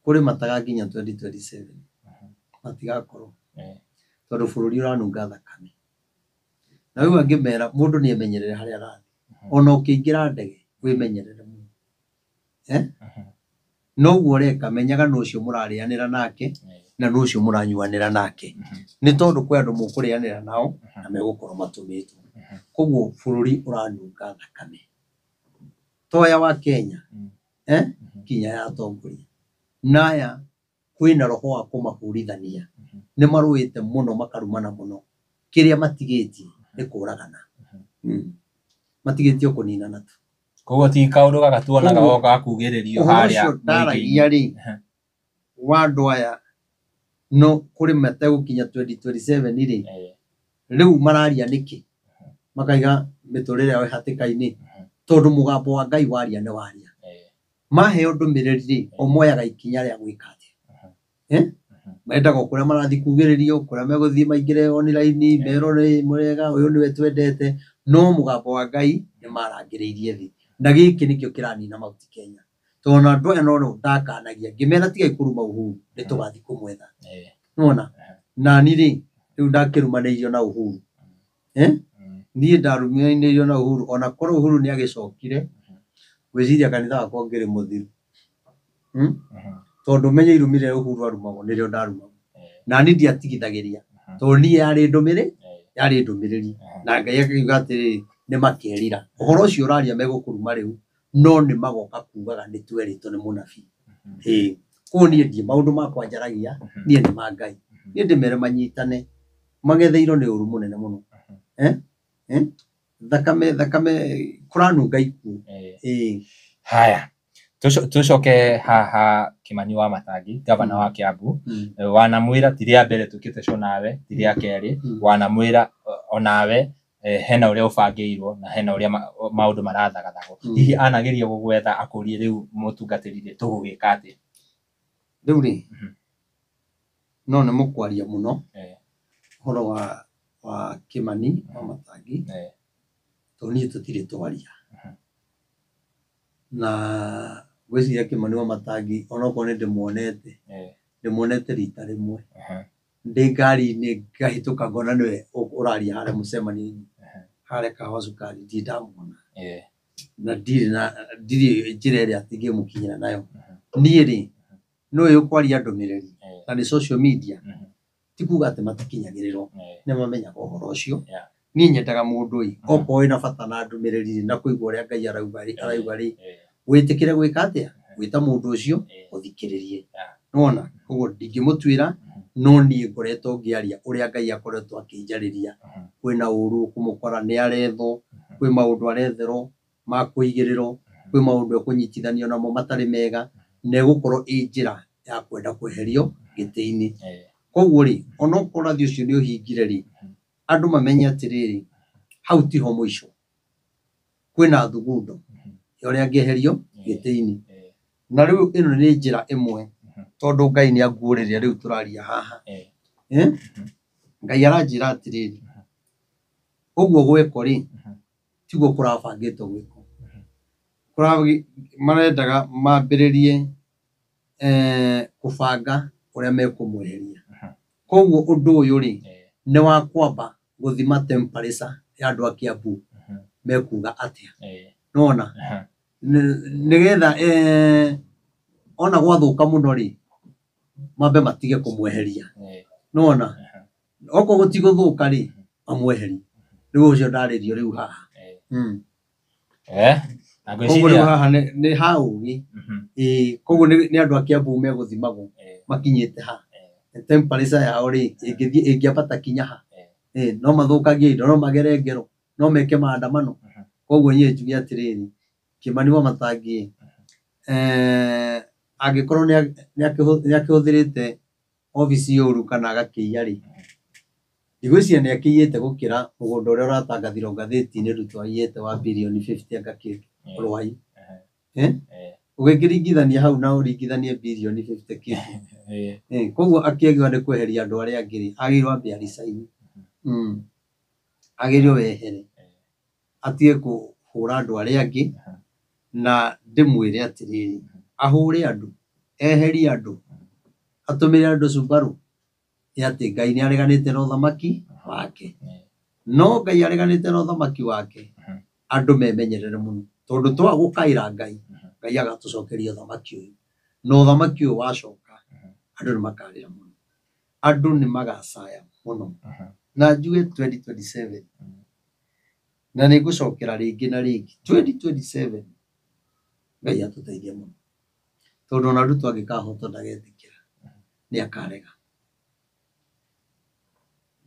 [SPEAKER 1] kũrĩ matagakinya 2027 matigakorwo, tondũ bũrũri ũranunga thakame. Na rĩu angĩmera mũndũ nĩ emenyerere harĩa arathiĩ. Ona ũkĩingĩra ndege wĩmenyerere mũno. Noguo ũreka menyaga nũ ũcio mũrarĩanĩra nake na nũ ũcio mũranyuanĩra nake. Nĩ tondũ kwĩ andũ mũkũrĩanĩra nao na megũkorwo matũmĩtwo. Koguo bũrũri ũranunga thakame. Toya wa Kenya, kinya ya atongoria. Na aya kwĩna roho wa kũmahũrithania. Nĩ marũĩte mũno makarumana mũno. Kĩrĩa matigĩtie nĩ kũragana. Matigĩtie o kũninana tu.
[SPEAKER 2] Koguo ti kaũndũ gaka tuonaga
[SPEAKER 1] Koguo,
[SPEAKER 2] o gakugĩrĩrio
[SPEAKER 1] ũhoro
[SPEAKER 2] harĩa
[SPEAKER 1] ũcio ndaragia rĩ, wa andũ aya no kũrĩ mategũkinya 2027 rĩ, rĩu mararia nĩkĩ? Makaiga mĩtũrĩre yao ĩhatĩka-inĩ tondũ mũgambo wa Ngai waria nĩ waria. Maheo ndũmĩrĩri rĩ, o moyaga ikinya rĩa gwĩka atĩa? Mendaga o kũrĩa marathiĩ kugĩrĩrio, kũrĩa megũthiĩ maingĩre online, merwo nĩ mwega, ũyũ nĩwe twendete, no mũgambo wa Ngai nĩ marangĩrĩirie thĩ. Na gĩkĩ nĩkĩo kĩranina Mount Kenya. Tondũ ona andũ aya no ndakanagia, ngĩmera tigai kũruma Uhuru, nĩ tũgathiĩ kũmwetha. Nĩwona? Nani rĩ, rĩu ndakĩrumanĩirio na Uhuru. Niĩ ndarumanĩirio na Uhuru, ona korwo Uhuru nĩ agĩcokire, ngwĩciria kanitha wakwa ũngĩrĩ mũthiru. Tondũ menye irumi rĩrĩa Uhuru arumagwo nĩrĩo ndarumagwo. Na niĩ ndiatigithagĩria, tondũ niĩ yarĩ ndũmĩrĩri, yarĩ ndũmĩrĩri. Na Ngai akiuga atĩrĩrĩ, nĩ makerira. Ũhoro ũcio ũraria megũkũruma rĩu, no nĩ magoka kugaga nĩ twerĩtwo nĩ mũnabii. Ĩĩ. Koguo niĩ ndiĩ maũndũ makwa njaragia, niĩ nĩ ma Ngai. Niĩ ndĩmere manyitane, mang'etheirwo nĩ ũru mũnene mũno. Thakame, thakame, kũranunga ikuũ. Ĩĩ.
[SPEAKER 2] Haya. Tucoke haha Kimani wa Matangi, gavana wa Kiambu. Wanamwĩra ti rĩa mbere twĩkĩte show nawe, ti rĩa kerĩ. Wanamwĩra onawe hena ũrĩa ũbangĩirwo na hena ũrĩa maũndũ marathagathagwo. Hihi anageria gũgwetha akũrie rĩu mũtungatĩri rĩ, tũgũgĩka atĩa?
[SPEAKER 1] Rĩu rĩ, no nĩ mũkwaria mũno ũhoro wa Kimani wa Matangi, tondũ niĩ tũtirĩ twaria. Na ngwĩciria Kimani wa Matangi onokorwo nĩ ndĩmuonete, ndĩmuonete rita rĩmwe. Ndĩ ngari-inĩ ngahĩtũka ngona nĩwe ũraria harĩa mũcemanio-inĩ, harĩa Kahawa Cukari, ndirĩ ndamuona. Na ndirĩ na ndirĩ njĩra ĩrĩa atĩ ingĩmũkinyĩra nayo. Niĩ rĩ, nĩũĩ ũkwaria ndũmĩrĩri na nĩ social media, ti kuga atĩ matikinyagĩrĩrwo, nĩ mamenyaga ũhoro ũcio. Niĩ nyendaga mũndũ ĩ, okorwo wĩna bata na ndũmĩrĩri rĩ, na kũigua ũrĩa Ngai arauga rĩ, wĩtĩkĩre gwĩka atĩa? Gwĩta mũndũ ũcio, ũthikĩrĩrie. Nĩwona? Koguo ndingĩmũtuĩra, No niĩ ngoretwo ngĩaria ũrĩa Ngai akoretwo akĩnjarĩria. Kwĩna ũru ũkũmũkora, nĩ arethwo, kwĩ maũndũ aretherwo ma kũigĩrĩrwo, kwĩ maũndũ ekũnyitithanio namo matarĩ mega, na ĩgũkorwo ĩ njĩra ya kwenda kweherio gĩtĩ-inĩ. Koguo rĩ, onokorwo ũrathi ũcio nĩ ũhingire rĩ, andũ mamenye atĩrĩrĩ, hau tiho mũico. Kwĩna thugundo ya ũrĩa angĩeherio gĩtĩ-inĩ. Na rĩu ĩno nĩ njĩra ĩmwe, tondũ Ngai nĩ anguũrĩria rĩu tũraria haha. Ngai aranjĩra atĩrĩrĩ, ũguo gwekwo rĩ, tiguo kũrabangĩtwo gwĩkwo. Marendaga mambĩrĩrie kũbanga ũrĩa mekũmweheria. Koguo ũndũ ũyũ rĩ, nĩ wa kwamba gũthima temperature ya andũ a Kiambu mekuga atĩa. Nĩwona? Nĩgetha ona gwathũka mũno rĩ, mambe matige kũmweheria. Nĩwona? Okorwo gũtigũthũka rĩ, mamweherie. Rĩu ũcio ndarĩrio rĩu haha.
[SPEAKER 2] Na
[SPEAKER 1] Koguo rĩu
[SPEAKER 2] ngwĩciria
[SPEAKER 1] haha nĩ ha ũgĩ. Ĩĩ, koguo nĩ andũ a Kiambu megũthimagwo makinyĩte ha. Temperature yao rĩ, ĩngĩthiĩ ĩngĩambata kinya ha. No mathũkagie indo, no magere ngero, no meke maandamano. Koguo niĩ njuge atĩrĩrĩ, Kĩmani wa Matangi angĩkorwo nĩ akĩhũthĩrĩte obici ũru kana agakĩiya rĩ, ndigwĩciria nĩ akĩiyĩte gũkĩra mũgũnda ũrĩa ũratangathirwo ngathĩti-inĩ Ruto aiyĩte wa birioni 50 anga kĩndũ Rwai. Ũgĩkĩringithania hau na ũringithanie birioni 50 kĩndũ. Koguo akĩagĩrĩirwo nĩ kweheria andũ arĩa angĩ rĩ, agĩrĩirwo ambe a resign. Agĩrĩirwo wehere. Atige kũhũra andũ arĩa angĩ, na ndĩmwĩre atĩrĩrĩ, ahũre andũ, eherie andũ, atũmĩre andũ Subaru, nĩ atĩ Ngai nĩ areganĩte na ũthamaki wake. No Ngai areganĩte na ũthamaki wake, andũ memenyerere mũno, tondũ twaga gũkaĩra Ngai, Ngai agatũcokeria ũthamaki ũyũ. Na ũthamaki ũyũ wacoka, andũ nĩ makarĩra mũno. Andũ nĩ magacaya mũno. Na njuge 2027, na nĩ ngũcokera rĩngĩ na rĩngĩ, 2027, Ngai atũteithie mũno. Tondũ ona Ruto angĩkahotwo ndagetĩkĩra, nĩ akarega.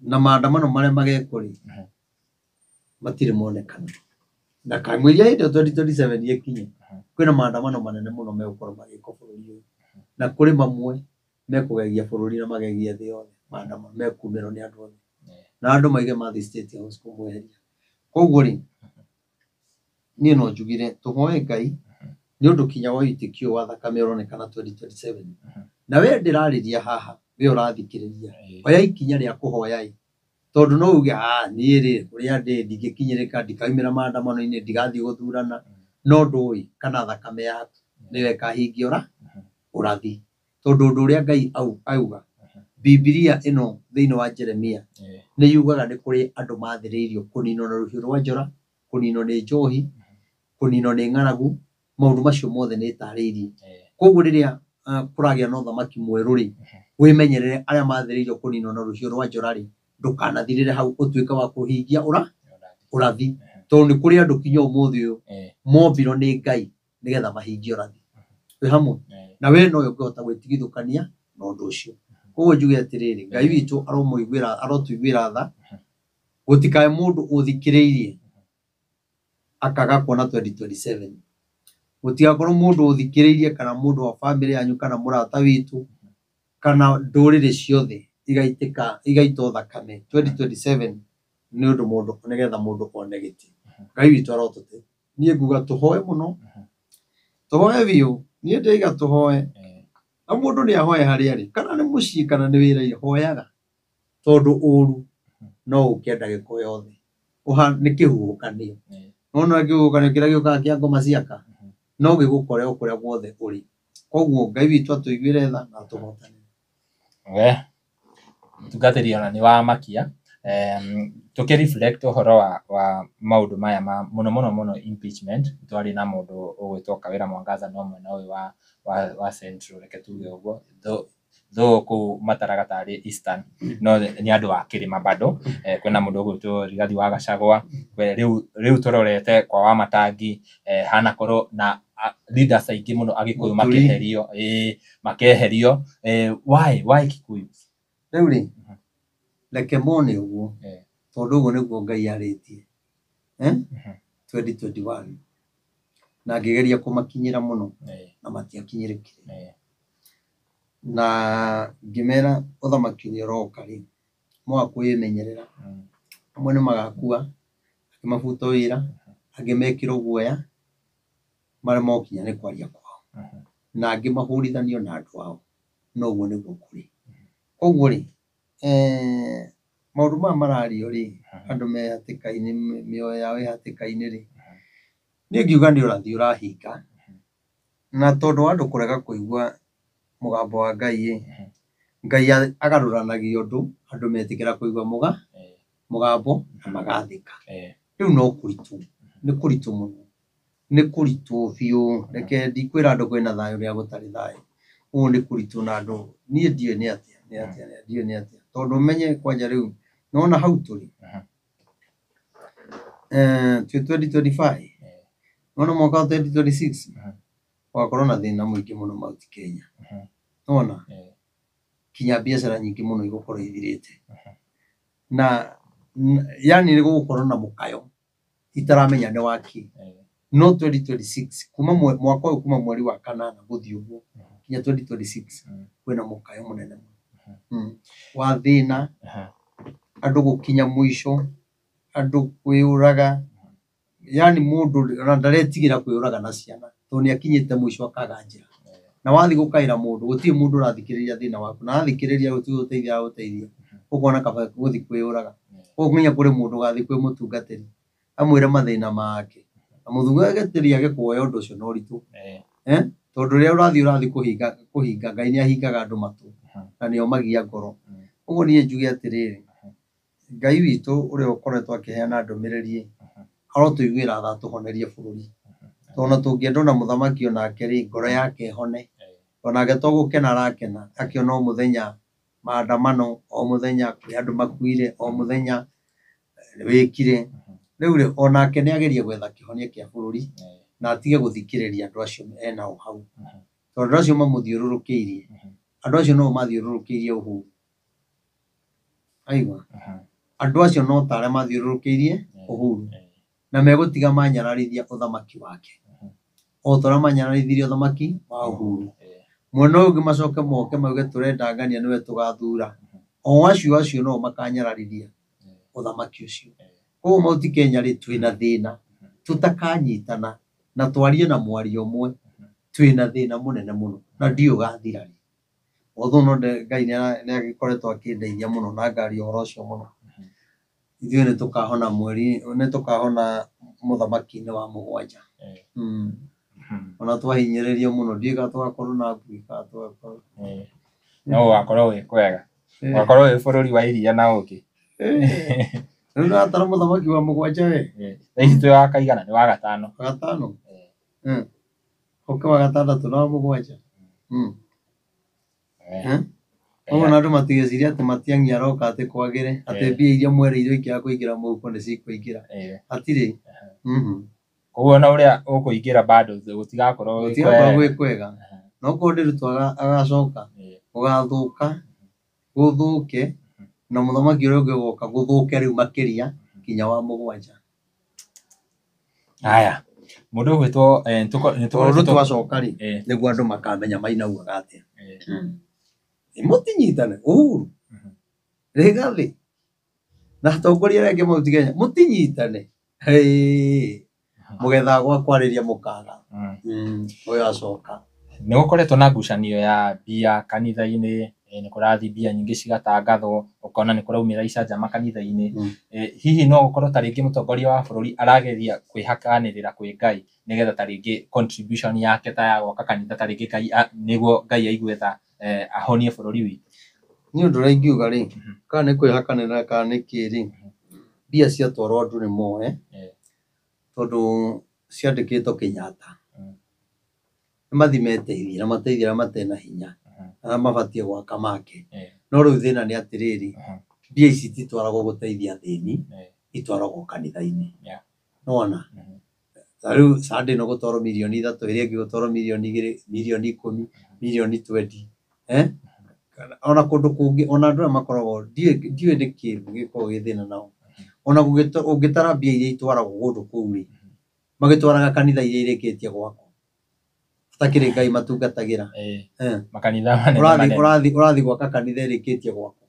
[SPEAKER 1] Na maandamano marĩa magekwo rĩ, matirĩ monekana. Na kamũiria hĩndĩ ĩyo 2027 ĩkinye, kwĩna maandamano manene mũno megũkorwo magĩkwo bũrũri ũyũ. Na kũrĩ mamwe mekũgegia bũrũri na magegie thĩ yothe, maandamano mekumĩrwo nĩ andũ othe. Na andũ maige mathiĩ State House kũmweheria. Koguo rĩ, niĩ no njugire tũhoe Ngai nĩ ũndũ kinya wa wĩtĩkio wa thakame ũronekana 2027. Na we ndĩrarĩria haha, we ũrathikĩrĩria, oya ikinya rĩa kũhoya ĩ. Tondũ no uge, niĩ rĩ, kũrĩa ndĩ ndingĩkinyĩrĩka, ndikaumĩra maandamano-inĩ, ndigathiĩ gũthurana, no ndũĩ kana thakame yaku nĩyo ĩkahingia ũrathi. Tondũ ũndũ ũrĩa Ngai auga, Bibilia ĩno thĩinĩ wa Jeremia nĩ yugaga nĩ kũrĩ andũ mathĩrĩirio kũninwo na rũhiũ rwa njora, kũninwo nĩ njohi, kũninwo nĩ ng'aragu, maũndũ macio mothe nĩ ĩtarĩirie. Koguo rĩrĩa kũragĩa na ũthamaki mwerũ rĩ, wĩmenyerere arĩa mathĩrĩirio kũninwo na rũhiũ rwa njora rĩ, ndũkanathirĩre hau ũtuĩke wa kũhingia ũrathi. Tondũ nĩ kũrĩ andũ kinya ũmũthĩ ũyũ mombirwo nĩ Ngai nĩgetha mahingie ũrathi. Twĩ hamwe? Na we nowe ũngĩhota gwĩtigithũkania na ũndũ ũcio. Koguo njuge atĩrĩrĩ, Ngai witũ aromũiguĩra, arotũiguĩra tha, gũtikae mũndũ ũthikĩrĩirie akaga kuona 2027. Gũtigakorwo mũndũ ũthikĩrĩirie kana mũndũ wa bamĩrĩ yanyu kana mũrata witũ kana ndũrĩrĩ ciothe igaitĩka igaitwo thakame 2027 nĩ ũndũ mũndũ nĩgetha mũndũ one gĩtĩ. Ngai witũ arotũteithia. Niĩ nguga tũhoe mũno, tũhoe biũ. Niĩ ndĩiga tũhoe. Na mũndũ nĩ ahoe harĩa arĩ, kana nĩ mũciĩ kana nĩ wĩra-inĩ, hoyaga. Tondũ ũru no ũke ndagĩka o yothe. Nĩ kĩhuhũkanio. Nĩwona kĩhuhũkanio kĩrĩa gĩũkaga kĩa ngoma ciaka, no gĩgũkore o kũrĩa guothe ũrĩ. Koguo Ngai witũ atũiguĩre tha na atũhotanĩre.
[SPEAKER 2] We, mũtungatĩri ona nĩ wamakia. Tũkĩ reflect ũhoro wa maũndũ maya ma mũno mũno mũno impeachment, twarĩ na mũndũ ũgwĩtwo Kawĩra Mwangaza no mwena ũyũ wa Central, reke tuge ũguo, though kũu mataraga tarĩ Eastern, no nĩ andũ a kĩrĩma bado. Kwĩna mũndũ ũgwĩtwo Rigathi wa Gachagua, rĩu tũrorete kwa Wamatangi, hanakorwo na leaders aingĩ mũno Agĩkũyũ
[SPEAKER 1] Mũturi.
[SPEAKER 2] makeherio, makeherio. Why Kikuyu?
[SPEAKER 1] Rĩu rĩ, reke mone ũguo, tondũ ũguo nĩguo Ngai arĩtie. Eh? 2021 na ngĩgeria kũmakinyĩra mũno na matiakinyĩrĩkire. Na ngĩmera ũthamaki ũrĩa ũroka rĩ, mwaga kwĩmenyerera, amwe nĩ magakua, angĩ mabutwo wĩra, angĩ mekĩrwo guoya, marĩa mokinya nĩ kwaria kwao, na angĩ mahũrithanio na andũ ao, na ũguo nĩguo kũrĩ. Koguo rĩ, maũndũ maya marario rĩ, andũ me hatĩka-inĩ, mĩoyo yao ĩ hatĩka-inĩ rĩ, niĩ ngiuga nĩ ũrathi ũrahinga, na tondũ wa andũ kũrega kũigua mũgambo wa Ngai ĩ, Ngai agarũranagia ũndũ andũ metĩkĩra kũigua mũgambo na magathĩka. Rĩu no kũritũ, nĩ kũritũ mũno, nĩ kũritũ biũ. Reke ndikwĩra andũ kwĩna thayũ rĩrĩa gũtarĩ thayũ. Ũũ nĩ kũritũ na andũ, niĩ ndiũĩ nĩ atĩa, nĩ atĩa, ndiũĩ nĩ atĩa. Tondũ ũmenye kwanja rĩu, nĩwona hau tũrĩ, twĩ 2025, nĩwona mwaka wa 2026, gũgakorwo na thĩna mũingĩ mũno Mount Kenya. Nĩwona? Kinya biacara nyingĩ mũno igũkorwo ithirĩte. Na yani nĩ gũgũkorwo na mũkayo itaramenya nĩ wakĩ. No 2026 kuma mwaka ũyũ, kuma mweri wa kanana gũthiĩ ũguo nginya 2026, kwĩna mũkayo mũnene mũno wa thĩna, andũ gũkinya mũico, andũ kwĩyũraga, yani mũndũ ona ndaretigĩra kwĩyũraga na ciana tondũ nĩ akinyĩte mũico akaga njĩra. Na wathiĩ gũkaĩra mũndũ, gũtirĩ mũndũ ũrathikĩrĩria thĩna waku, na athikĩrĩria gũtirĩ gũteithia agũteithia, ũkona kaba gũthiĩ kwĩyũraga. Koguo nginya kũrĩ mũndũ ũgathiĩ kwĩ mũtungatĩri amwĩre mathĩna make, na mũtungatĩri age kuoya ũndũ ũcio na ũritũ, tondũ rĩrĩa ũrathiĩ kũhinga, Ngai nĩ ahingaga andũ matũ na nĩ omagia ngoro. Ũguo niĩ njuge atĩrĩrĩ, Ngai witũ ũrĩa ũkoretwo akĩheana ndũmĩrĩri arotũiguĩra tha atũhonerie bũrũri. Tondũ ona tũngĩenda ona mũthamaki onake rĩ, ngoro yake ĩhone. Onake to gũkena arakena akĩona o mũthenya maandamano, o mũthenya kwĩ andũ makuire, o mũthenya wĩkire. Rĩu rĩ, onake nĩ agerie gwetha kĩhonia kĩa bũrũri na atige gũthikĩrĩria andũ acio enao hau. Tondũ andũ acio mamũthiũrũrũkĩirie, andũ acio no mathiũrũrũkĩirie Uhuru. Aigua? Andũ acio no ta arĩa mathiũrũrũkĩirie Uhuru. Na megũtiga manyararithia ũthamaki wake. O ta ũrĩa manyararithirie ũthamaki wa Uhuru. Mwena ũyũ ũngĩ macoke moke mauge tũrenda ng'ania nĩwe tũgathura. O acio acio no makanyararithia ũthamaki ũcio. Koguo Mount Kenya rĩ, twĩna thĩna tũtakanyitana na twarie na mwario ũmwe, twĩna thĩna mũnene mũno na ndiũĩ ũgathira rĩ. Although no Ngai nĩ agĩkoretwo akĩndeithia mũno na ngaria ũhoro ũcio mũno. Ithuĩ nĩ tũkahona mweri, nĩ tũkahona mũthamaki-inĩ wa mũgwanja. Ona twahinyĩrĩrio mũno ndiũĩ kana tũgakorwo na ngui kana tũgakorwo.
[SPEAKER 2] No gũgakorwo gwĩ kwega. Gũgakorwo wĩ bũrũri wa iria na ũkĩ.
[SPEAKER 1] Rĩu ũratara mũthamaki wa mũgwanja we?
[SPEAKER 2] Thaa ici twĩ wa kaigana? Nĩ wa gatano.
[SPEAKER 1] Wa gatano? Ũke wa gatandatũ na wa mũgwanja. Koguo na andũ matigecirie atĩ Matiang'i aroka atĩ kwagĩre, atĩ mbia iria mwereirwo ikĩaga kũingĩra mũhuko nĩ cikũingĩra. Hatirĩ.
[SPEAKER 2] Koguo ona ũrĩa ũkũingĩra bado gũtigakorwo gwĩ
[SPEAKER 1] Gũtigakorwo
[SPEAKER 2] kwega.
[SPEAKER 1] gwĩ kwega. No korwo nĩ Ruto agacoka, gũgathũka, gũthũke, na mũthamaki ũrĩa ũngĩ ũgoka gũthũke rĩu makĩria nginya wa mũgwanja.
[SPEAKER 2] Haya, mũndũ ũgwĩtwo
[SPEAKER 1] Tondũ Ruto acoka rĩ, nĩguo andũ makamenya Maina augaga atĩa. Mũtinyitane, Uhuru, Rigathi, na atongoria arĩa angĩ Mount Kenya, mũtinyitane. Mũgethaga gwa kwarĩria mũkaga. Ũyũ acoka.
[SPEAKER 2] Nĩ gũkoretwo na ngucanio ya mbia kanitha-inĩ, nĩ kũrathiĩ mbia nyingĩ cigatangathwo, ũkona nĩ kũraumĩra icanjama kanitha-inĩ. Hihi no gũkorwo ta rĩngĩ mũtongoria wa bũrũri arageria kwĩhakanĩrĩra kwĩ Ngai nĩgetha ta rĩngĩ contribution yake ta ya gwaka kanitha ta rĩngĩ Ngai nĩguo Ngai aigue tha, ahonie bũrũri witũ.
[SPEAKER 1] Niĩ ũndũ ũrĩa ingiuga rĩ, kana nĩ kwĩhakanĩrĩra kana nĩ kĩ rĩ, mbia ciatwarwo andũ nĩ moe, tondũ ciandĩkĩtwo Kenyatta. Nĩ mathiĩ meteithie na mateithie arĩa matarĩ na hinya, arĩa mabatiĩ gwaka make. No rĩu thĩna nĩ atĩrĩrĩ, mbia ici ititwaragwo gũteithia athĩni, itwaragwo kanitha-inĩ. Nĩwona? Ta rĩu Sunday ĩno gũtwarwo mirioni 3, ĩrĩa ĩngĩ gũtwarwo mirioni 2, mirioni 10, mirioni 20. Ona kũndũ kũngĩ ona andũ aya makoragwo ndiũĩ nĩkĩ gĩkoragwo gĩ thĩna nao. Ona ũngĩtara mbia iria itwaragwo kũndũ kũu rĩ, magĩtwaraga kanitha iria irĩkĩtie gwakwo. Hatakĩrĩ Ngai matungatagĩra.
[SPEAKER 2] Makanitha manene
[SPEAKER 1] Ũrathiĩ
[SPEAKER 2] manene.
[SPEAKER 1] ũrathiĩ ũrathiĩ gwaka kanitha ĩrĩkĩtie gwakwo.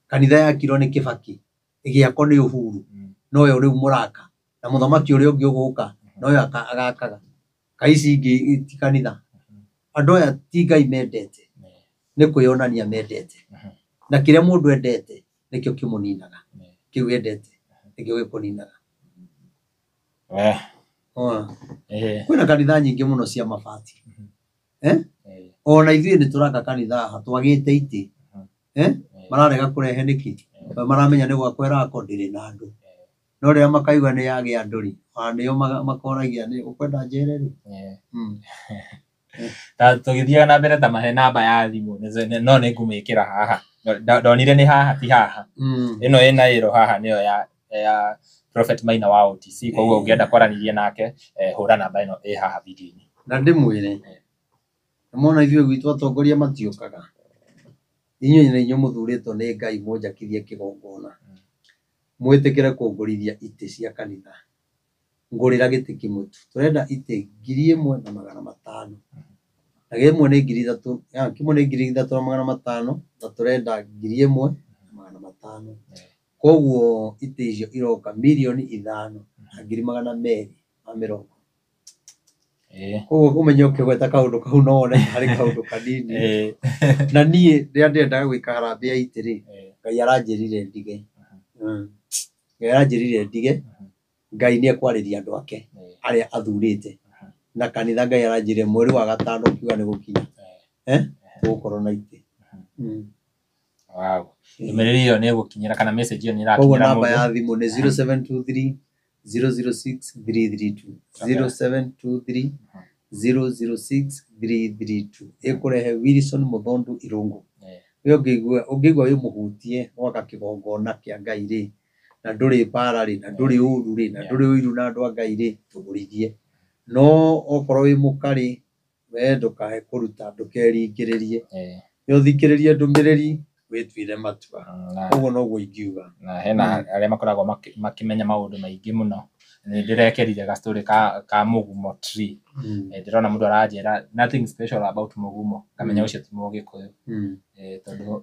[SPEAKER 1] Kanitha yakirwo nĩ Kibaki, ĩgĩakwo nĩ Uhuru, noyo rĩu mũraka. Na mũthamaki ũrĩa ũngĩ ũgũka noyo agakaga. Kaĩ ici ingĩ ti kanitha. Andũ aya ti Ngai mendete, nĩ kwĩyonania mendete. Na kĩrĩa mũndũ endete nĩkĩo kĩmũninaga. Kĩu endete nĩkĩo gĩkũninaga. Wona? Kwĩna kanitha nyingĩ mũno cia mabati. Ona ithuĩ nĩ tũraka kanitha haha twagĩte itĩ. Mararega kũrehe nĩkĩ? Tondũ maramenya nĩ gwakwo ĩrakwo ndĩrĩ na andũ. No rĩrĩa makaigua nĩ yagĩa andũ rĩ, ona nĩo makoragia nĩ ũkwenda njere rĩ.
[SPEAKER 2] Ta tũgĩthiaga na mbere ta mahe namba ya thimũ no nĩ ngũmĩkĩra haha. Ndonire nĩ haha ti haha. Ĩno ĩna ĩro haha nĩyo ya Prophet Maina wa OTC, koguo ũngĩenda kwaranĩria nake hũra namba ĩno ĩ haha video-inĩ.
[SPEAKER 1] Na ndĩmwĩre, nĩmwona ithuĩ gwitũ atongoria matiũkaga. Inyuĩ nĩ inyuĩ mũthurĩtwo nĩ Ngai mũnjakithie kĩgongona. Mwĩtĩkĩre kũngũrithia itĩ cia kanitha. Ngũrĩra gĩtĩ kĩmwe tu. Tũrenda itĩ 1500. Na kĩmwe nĩ 3000, kĩmwe nĩ 3500 na tũrenda 1500. Koguo itĩ icio iroka 5,220,000. Koguo ũmenye ũkĩgweta kaũndũ kau no wone harĩ kaũndũ kanini. Na niĩ rĩrĩa ndĩrendaga gwĩka harambee ya itĩ rĩ, Ngai aranjĩrire ndige. Ngai aranjĩrire ndige. Ngai nĩ ekwarĩria andũ ake arĩa athurĩte. Na kanitha Ngai aranjĩrire mweri wa gatano ũkiuga nĩ gũkinya. Tũgũkorwo na itĩ.
[SPEAKER 2] Wow. Ndũmĩrĩri ĩyo nĩ ĩgũkinyĩra kana message ĩyo nĩ
[SPEAKER 1] Koguo
[SPEAKER 2] ĩrakinyĩra
[SPEAKER 1] namba
[SPEAKER 2] mũndũ.
[SPEAKER 1] ya thimũ nĩ 0723 006 332. 0723 006 332. Ĩkũrehe Wilson Mũthondu Irũngũ. We ũngĩigua wĩ mũhutie gwaka kĩgongona kĩa Ngai rĩ, na ndũrĩ mbara rĩ, na ndũrĩ ũru rĩ, na ndũrĩ ũiru na andũ a Ngai rĩ, tũgũrithie. No okorwo wĩ mũkarĩ, we ndũkae kũruta, ndũkeringĩrĩrie. Nĩ ũthikĩrĩrie ndũmĩrĩri, wĩtuĩre matua. Ũguo noguo ingiuga.
[SPEAKER 2] Na hena arĩa makoragwo makĩmenya maũndũ maingĩ mũno. Nĩ ndĩrekerire ga story ka mũgumo tree. Ndĩrona mũndũ aranjĩra nothing special about mũgumo. Ngamenya ũcio ti mũgĩkũyũ. Tondũ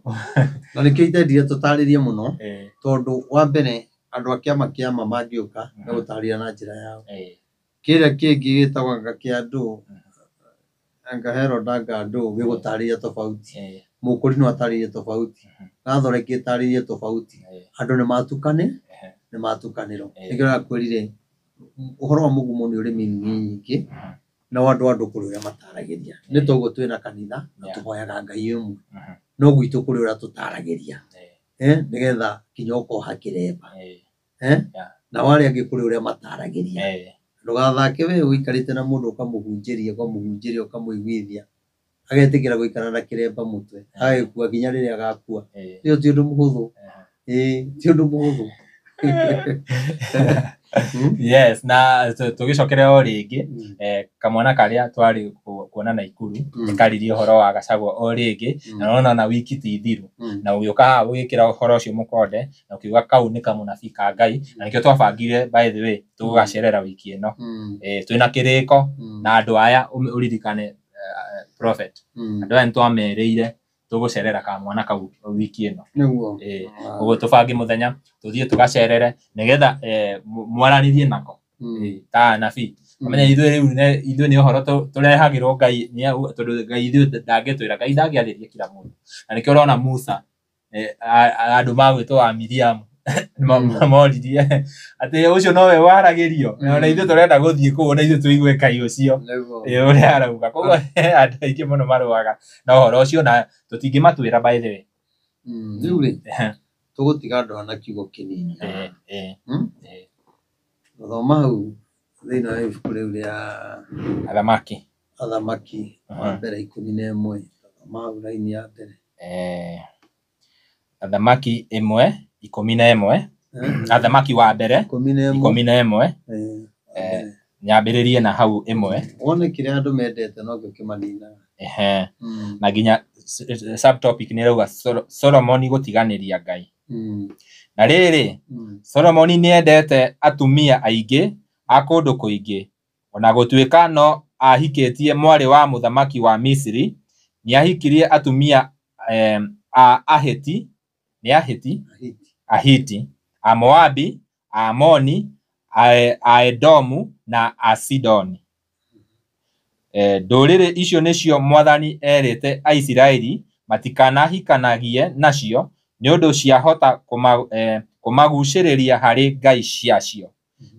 [SPEAKER 1] Na nĩkĩo itendire tũtarĩrie mũno, tondũ wa mbere andũ a kĩama kĩama mangĩũka megũtarĩria na njĩra yao. Kĩrĩa kĩngĩ gĩtagwo anga kĩa andũ, anga Herod anga andũ gĩgũtarĩria tofauti. Mũkũri no atarĩrie tofauti. Gathoreki ĩtarĩrie tofauti. Andũ nĩ matukane, nĩ matukanĩrwo. Nĩkĩo ndĩrakwĩrire ũhoro wa mũgumo nĩ ũrĩ meaning nyingĩ, nao andũ kũrĩ ũrĩa mataragĩria. Nĩ toguo twĩna kanitha na tũhoyaga Ngai ũmwe. No gwitũ kũrĩ ũrĩa tũtaragĩria. Nĩgetha nginya ũkoha kĩremba. Nao arĩa angĩ kũrĩ ũrĩa mataragĩria. Ndũgathake we ũikarĩte na mũndũ ũkamũhunjĩria ũkamũhunjĩria ũkamũiguithia. Agetĩkĩra gũikara na kĩremba mũtwe, agagĩkua nginya rĩrĩa agakua. Ĩyo ti ũndũ mũhũthũ. Ti ũndũ mũhũthũ.
[SPEAKER 2] Yes, na tũgĩcokere o rĩngĩ, kamwana karĩa twarĩ kuona Naikuru, nĩkaririe ũhoro wa Gachagua o rĩngĩ, na nona ona wiki ti thiru. Na ũgĩũka haha ũgĩkĩra ũhoro ũcio mũkonde, na ũkiuga kau nĩ kamũnabii ka Ngai, na nĩkĩo twabangire by the way tũgũgacerera wiki ĩno. Twĩna kĩrĩko na andũ aya ũririkane prophet. Andũ aya nĩtwamerĩire tũgũcerera kamwana kau wiki ĩno.
[SPEAKER 1] Nĩguo.
[SPEAKER 2] Ũguo tũbange mũthenya tũthiĩ tũgacerere nĩgetha mwaranĩrie nako ta anabii. Ũmenye ithuĩ rĩu ithuĩ nĩ ũhoro tũrehagĩrwo Ngai tondũ Ngai ithuĩ ndangĩtwĩra, Ngai ndangĩarĩria kila mũndũ. Na nĩkĩo ũrona Musa andũ magwĩtwo a Miriam moririe atĩ ũcio nowe waragĩrio, na ithuĩ tũrenda gũthiĩ kũu na ithuĩ tũigue Ngai ũcio ũrĩa arauga. Koguo andũ aingĩ mũno marũaga na ũhoro ũcio na tũtingĩmatwĩra by the way.
[SPEAKER 1] Rĩu rĩ, tũgũtiga andũ aya na kiugo kĩnini. Gũthoma hau thĩinĩ wa ibuku rĩu rĩa
[SPEAKER 2] Athamaki.
[SPEAKER 1] Athamaki wa mbere 11. Thoma hau raini ya mbere.
[SPEAKER 2] Athamaki 1:11. Athamaki wa mbere
[SPEAKER 1] 11.
[SPEAKER 2] 11. Nyambĩrĩrie na hau 1.
[SPEAKER 1] Wone kĩrĩa andũ mendete nokĩo kĩmaninaga.
[SPEAKER 2] Na nginya Subtopic nĩ ĩrauga Solomoni gũtiganĩria Ngai. Na rĩrĩ, Solomoni nĩendete atumia aingĩ a kũndũ kũingĩ, ona gũtuĩka no ahikĩtie mwarĩ wa mũthamaki wa Misiri. Nĩahikirie atumia a Ahiti, nĩ Ahiti, Ahiti, a Moabi, a Amoni, a Edomu na a Sidoni. Ndũrĩrĩ icio nĩcio Mwathani erĩte Aisiraeli matikanahikanagie nacio, nĩ ũndũ ciahota kũmagucĩrĩria harĩ ngai ciacio.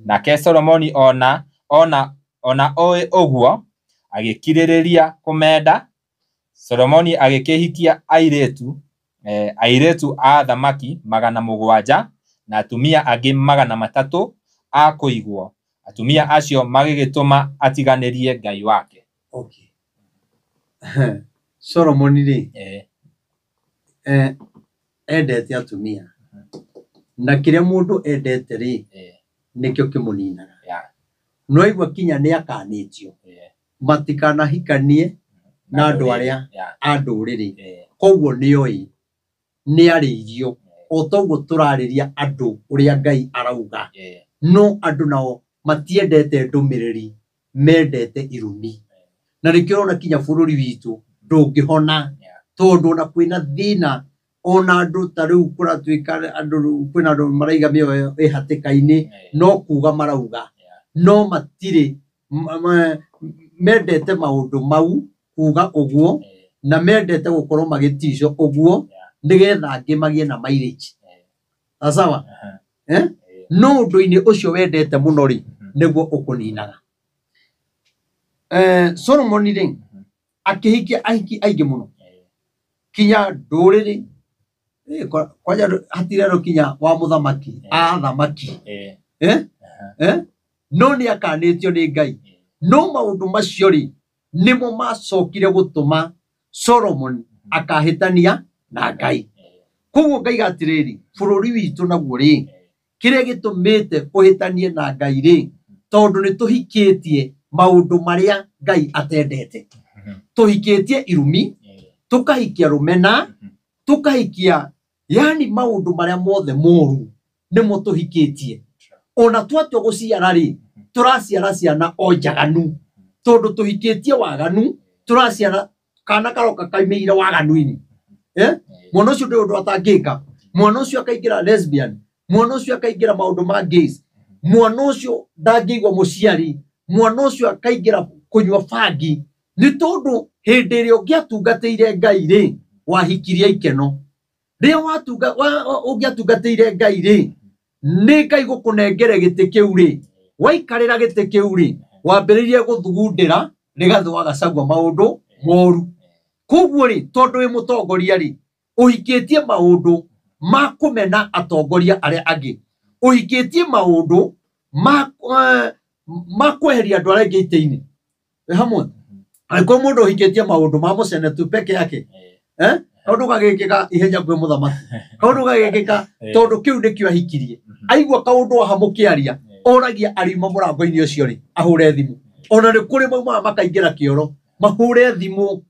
[SPEAKER 2] Nake Solomoni ona ona ona oĩ ũguo agĩkirĩrĩria kũmenda. Solomoni agĩkĩhikia airĩtu a athamaki 700 na atumia angĩ 300 a kũigwo. Atumia acio magĩgĩtũma atiganĩrie Ngai wake.
[SPEAKER 1] Okay. Solomoni rĩ, endete atumia, na kĩrĩa mũndũ endete rĩ, nĩkĩo kĩmũninaga. No aigua kinya nĩ akanĩtio matikanahikanie na andũ arĩa a ndũrĩrĩ. Koguo nĩoĩ nĩ arĩirio o toguo tũrarĩria andũ ũrĩa Ngai arauga. No andũ nao matiendete ndũmĩrĩri, mendete irumi. Na nĩkĩo ũrona kinya bũrũri witũ ndũngĩhona, tondũ ona kwĩna thĩna, ona andũ ta rĩu kũratuĩka andũ rĩu kwĩna andũ maraiga mĩoyo ĩ hatĩka-inĩ, no kuga marauga, no matirĩ mendete maũndũ mau kuga ũguo, na mendete gũkorwo magĩticwo ũguo, nĩgetha angĩ magĩe na mileage. Sawa? No ũndũ-inĩ ũcio wendete mũno rĩ, nĩguo ũkũninaga. Solomoni rĩ, akĩhikia ahiki aingĩ mũno, kinya ndũrĩrĩ, kwanja hatirĩ andũ kinya wa mũthamaki, athamaki. No nĩ akanĩtio nĩ Ngai. No maũndũ macio rĩ, nĩmo macokire gũtũma Solomon akahĩtania na Ngai. Koguo ngaiga atĩrĩrĩ, bũrũri witũ naguo rĩ, kĩrĩa gĩtũmĩte ũhĩtanie na Ngai rĩ, tondũ nĩ tũhikĩtie maũndũ marĩa Ngai atendete. Tũhikĩtie irumi, tũkahikia rũmena, tũkahikia yani maũndũ marĩa mothe moru nĩmo tũhikĩtie. Ona twatua gũciara rĩ, tũraciara ciana o njaganu, tondũ tũhikĩtie waganu, tũraciara kana karoka kaimĩire waganu-inĩ. Mwana ũcio ndũrĩ ũndũ atangĩka. Mwana ũcio akaingĩra lesbian, mwana ũcio akaingĩra maũndũ ma gays, mwana ũcio ndangĩigua mũciari, mwana ũcio akaingĩra kũnyua bangi, nĩ tondũ hĩndĩ ĩrĩa ũngĩatungatĩire Ngai rĩ, wahikirie ikeno. Rĩrĩa ũngĩatungatĩire Ngai rĩ, nĩ Ngai gũkũnengere gĩtĩ kĩu rĩ, waikarĩra gĩtĩ kĩu rĩ, wambĩrĩirie gũthugundĩra Rigathĩ wa Gachagua maũndũ moru. Koguo rĩ, tondũ wĩ mũtongoria rĩ, ũhikĩtie maũndũ ma kũmena atongoria arĩa angĩ, ũhikĩtie maũndũ ma kweheria andũ arĩa angĩ itĩ-inĩ. Wĩ hamwe? Angĩkorwo mũndũ ũhikĩtie maũndũ ma mũcene tu peke yake, kaũndũ gagĩkĩka ihenya kwĩ mũthamaki, kaũndũ gagĩkĩka tondũ kĩu nĩkĩo ahikirie. Aigua kaũndũ haha mũkĩaria, oragia ariuma mũrango-inĩ ũcio rĩ, ahũre thimũ. Ona nĩ kũrĩ maumaga makaingĩra kĩoro, mahũre thimũ,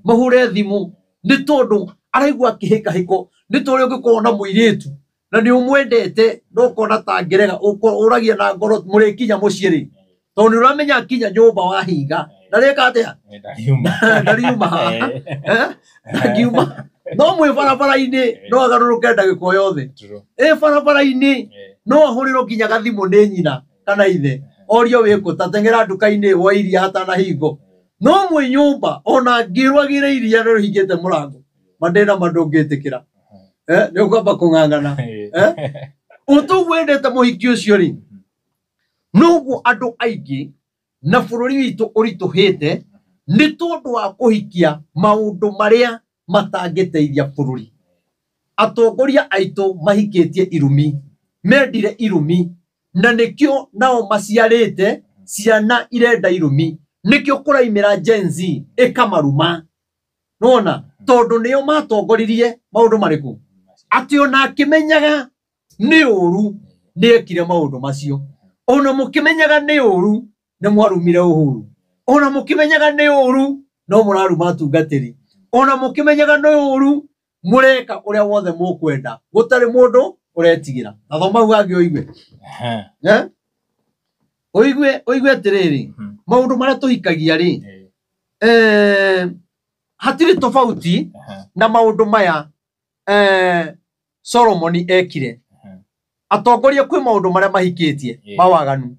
[SPEAKER 1] mahũre thimũ, nĩ tondũ araigua akĩhĩkahĩko, nĩ ta ũrĩa ũngĩkorwo na mũirĩtu na nĩ ũmwendete, no ũkona ta angĩrega, ũragia na ngoro mũrĩkinya mũciĩ rĩ, tondũ nĩ ũramenya akinya nyũmba wahinga, na rĩka atĩa? Ndariuma haha. Ndangiuma. No mwĩ barabara-inĩ no agarũrũke ndagĩka o yothe. Ĩ barabara-inĩ no ahũrĩrwo nginya gathimũ nĩ nyina kana ithe, orio wĩkũ, ta teng'era nduka-inĩ woe iria hatanahingwo. No mwĩ nyũmba ona angĩrwo agĩre iria na rũhingĩte mũrango, ma ndĩna ma ndũngĩtĩkĩra. Nĩ ũkwamba kũng'ang'ana. Ũtoguo wendete mũhiki ũcio rĩ, noguo andũ aingĩ na bũrũri witũ ũritũhĩte nĩ tondũ wa kũhikia maũndũ marĩa matangĩteithia bũrũri. Atongoria aitũ mahikĩtie irumi, mendire irumi, na nĩkĩo nao maciarĩte ciana irenda irumi, nĩkĩo kũraimĩra Gen Z ĩkamaruma. Nĩwona? Tondũ nĩo matongoririe maũndũ marĩkũ? Atĩ ona akĩmenyaga nĩ ũru nĩ ekire maũndũ macio. Ona mũkĩmenyaga nĩ ũru nĩ mwarumire Uhuru. Ona mũkĩmenyaga nĩ ũru no mũraruma atungatĩri. Ona mũkĩmenyaga nĩ ũru mũreka ũrĩa wothe mũkwenda gũtarĩ mũndũ ũretigĩra. Na thoma hau hangĩ ũigue. Eh? Ũigue ũigue atĩrĩrĩ, maũndũ marĩa tũhikagia rĩ, hatirĩ tofauti na maũndũ maya Solomoni ekire. Atongoria kwĩ maũndũ marĩa mahikĩtie mawaganu.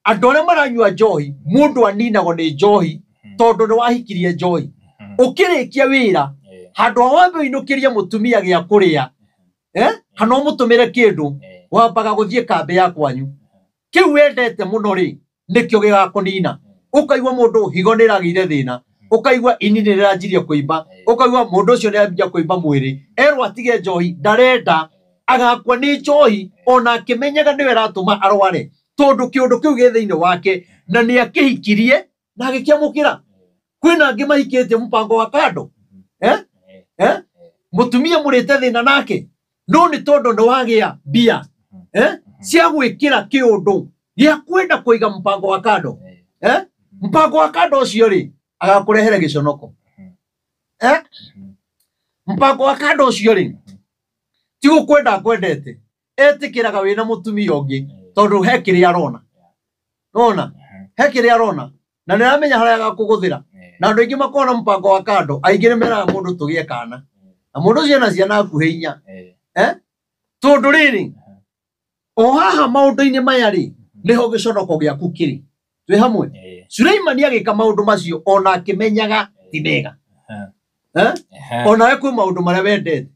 [SPEAKER 1] Andũ arĩa maranyua njohi, mũndũ aninagwo nĩ njohi tondũ nĩ wahikirie njohi. Ũkĩrĩkia wĩra, handũ ha wambe ũinũkĩrie mũtumia gĩa kũrĩa, kana ũmũtũmĩre kĩndũ, wambaga gũthiĩ kambĩ ya kwanyu. Kĩu wendete mũno rĩ, nĩkĩo gĩgakũnina. Ũkaigua mũndũ higo nĩ ĩragĩire thĩna, ũkaigua ini nĩ rĩranjirie kũimba, ũkaigua mũndũ ũcio nĩ ambia kũimba mwĩrĩ, erwo atige njohi, ndarenda, agakua nĩ njohi ona akĩmenyaga nĩwe ĩratũma arware, tondũ kĩũndũ kĩu gĩ thĩinĩ wake na nĩ akĩhikirie na agĩkĩamũkĩra. Kwĩna angĩ mahikĩtie mũbango wa kando, mũtumia mũrĩte thĩna nake, no nĩ tondũ nĩ wagĩa mbia cia gwĩkĩra kĩũndũ gĩa kwenda kũiga mũbango wa kando, mũbango wa kando ũcio rĩ agakũrehere gĩconoko, mũbango wa kando ũcio rĩ ti gũkwenda akwendete, etĩkĩraga wĩna mũtumia ũngĩ tondũ he kĩrĩa arona, nona he kĩrĩa arona na nĩ aramenya harĩa agakũgũthĩra. Na andũ aingĩ makoragwo na mũbango wa kando, aingĩ nĩ meraga mũndũ tũgĩe kana, na mũndũ ũcio ena ciana hakuhĩ inya, tondũ rĩrĩ o haha maũndũ-inĩ maya rĩ nĩho gĩconoko gĩaku kĩrĩ. Twĩ hamwe. Suleimani agĩka maũndũ macio ona akĩmenyaga ti mega, onawe kwĩ maũndũ marĩa wendete,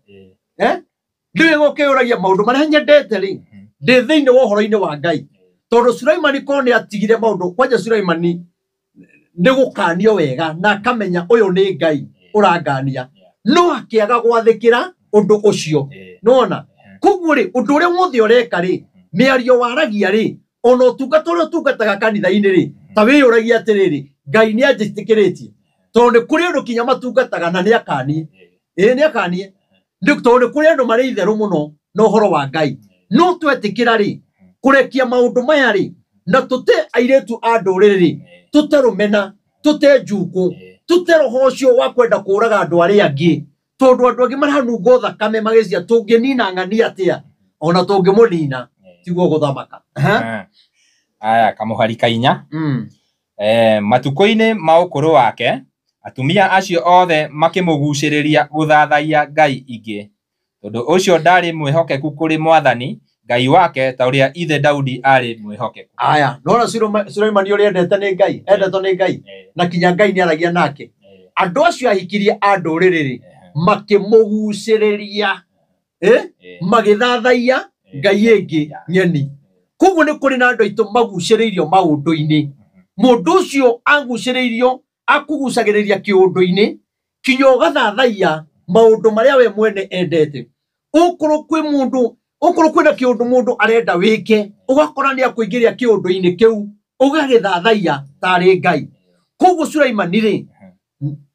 [SPEAKER 1] ndĩwe gũkĩũragia maũndũ marĩa nyendete rĩ ndĩ thĩinĩ wa ũhoro-inĩ wa Ngai, tondũ Suleimani korwo nĩ atigire maũndũ kwanja Suleimani nĩ gũkanio wega na akamenya ũyũ nĩ Ngai ũrangania, no akĩaga gwathĩkĩra ũndũ ũcio, nĩwona. Koguo rĩ ũndũ ũrĩa wothe ũreka rĩ, mĩario waragia rĩ, ona ũtungata ũrĩa ũtungataga kanitha-inĩ rĩ, ta wĩyũragia atĩrĩrĩ, Ngai nĩ anjĩtĩkĩrĩtie, tondũ nĩ kũrĩ andũ kinya matungataga na nĩ akanie, ĩĩ nĩ akanie, tondũ nĩ kũrĩ andũ marĩ itherũ mũno na ũhoro wa Ngai. No twetĩkĩra rĩ kũrekia maũndũ maya rĩ, na tũte airĩtu a ndũrĩrĩ rĩ, tũte rũmena, tũte njukũ, tũte roho ũcio wa kwenda kũraga andũ arĩa angĩ, tondũ andũ angĩ maranungwo thakame magĩcia tũngĩnina ng'ani atĩa, ona tũngĩmũnina tiguo gũthamaka.
[SPEAKER 2] Aya kamũhari kainya. Matukũ-inĩ ma ũkũrũ wake atumia acio othe makĩmũgucĩrĩria gũthathaiya ngai ingĩ, tondũ ũcio ndarĩ mwĩhokeku kũrĩ Mwathani Ngai wake ta ũrĩa ithe Daudi arĩ mwĩhokeku.
[SPEAKER 1] Aya, nona Suleimani ũrĩa endete nĩ Ngai, endetwo nĩ Ngai, na kinya Ngai nĩ aragia nake. Andũ acio ahikirie a ndũrĩrĩ rĩ, makĩmũgucĩrĩria, magĩthathaiya ngai ĩngĩ ng'eni. Koguo nĩ kũrĩ na andũ aitũ magucĩrĩirio maũndũ-inĩ. Mũndũ ũcio agucĩrĩirio, akũgucagĩrĩria kĩũndũ-inĩ, kinya ũgathathaiya maũndũ marĩa we mwene endete. Ũkorwo kwĩ mũndũ, ũkorwo kwĩna kĩũndũ mũndũ arenda wĩke, ũgakora nĩ akũingĩria kĩũndũ-inĩ kĩu, ũgagĩthathaiya tarĩ Ngai. Koguo Suleimani rĩ,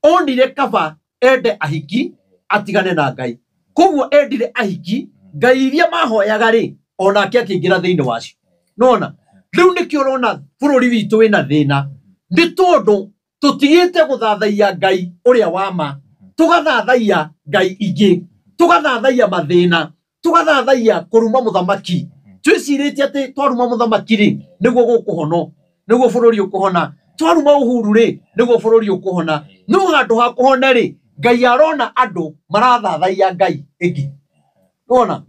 [SPEAKER 1] onire kaba ende ahiki atigane na Ngai. Koguo endire ahiki ngai iria mahoyaga rĩ, onake akĩingĩra thĩinĩ wacio. Nona rĩu nĩkĩo ũrona bũrũri witũ wĩna thĩna, nĩ tondũ tũtigĩte gũthathaiya Ngai ũrĩa wa ma, tũgathathaiya ngai ingĩ, tũgathathaiya mathĩna, tũgathathaiya kũruma mũthamaki. Twĩcirĩtie atĩ twaruma mũthamaki rĩ, nĩguo gũkũhonwo, nĩguo bũrũri ũkũhona. Twaruma Uhuru rĩ, nĩguo bũrũri ũkũhona. No handũ ha kũhona rĩ, Ngai arona andũ marathathaiya ngai ĩngĩ. Nĩwona?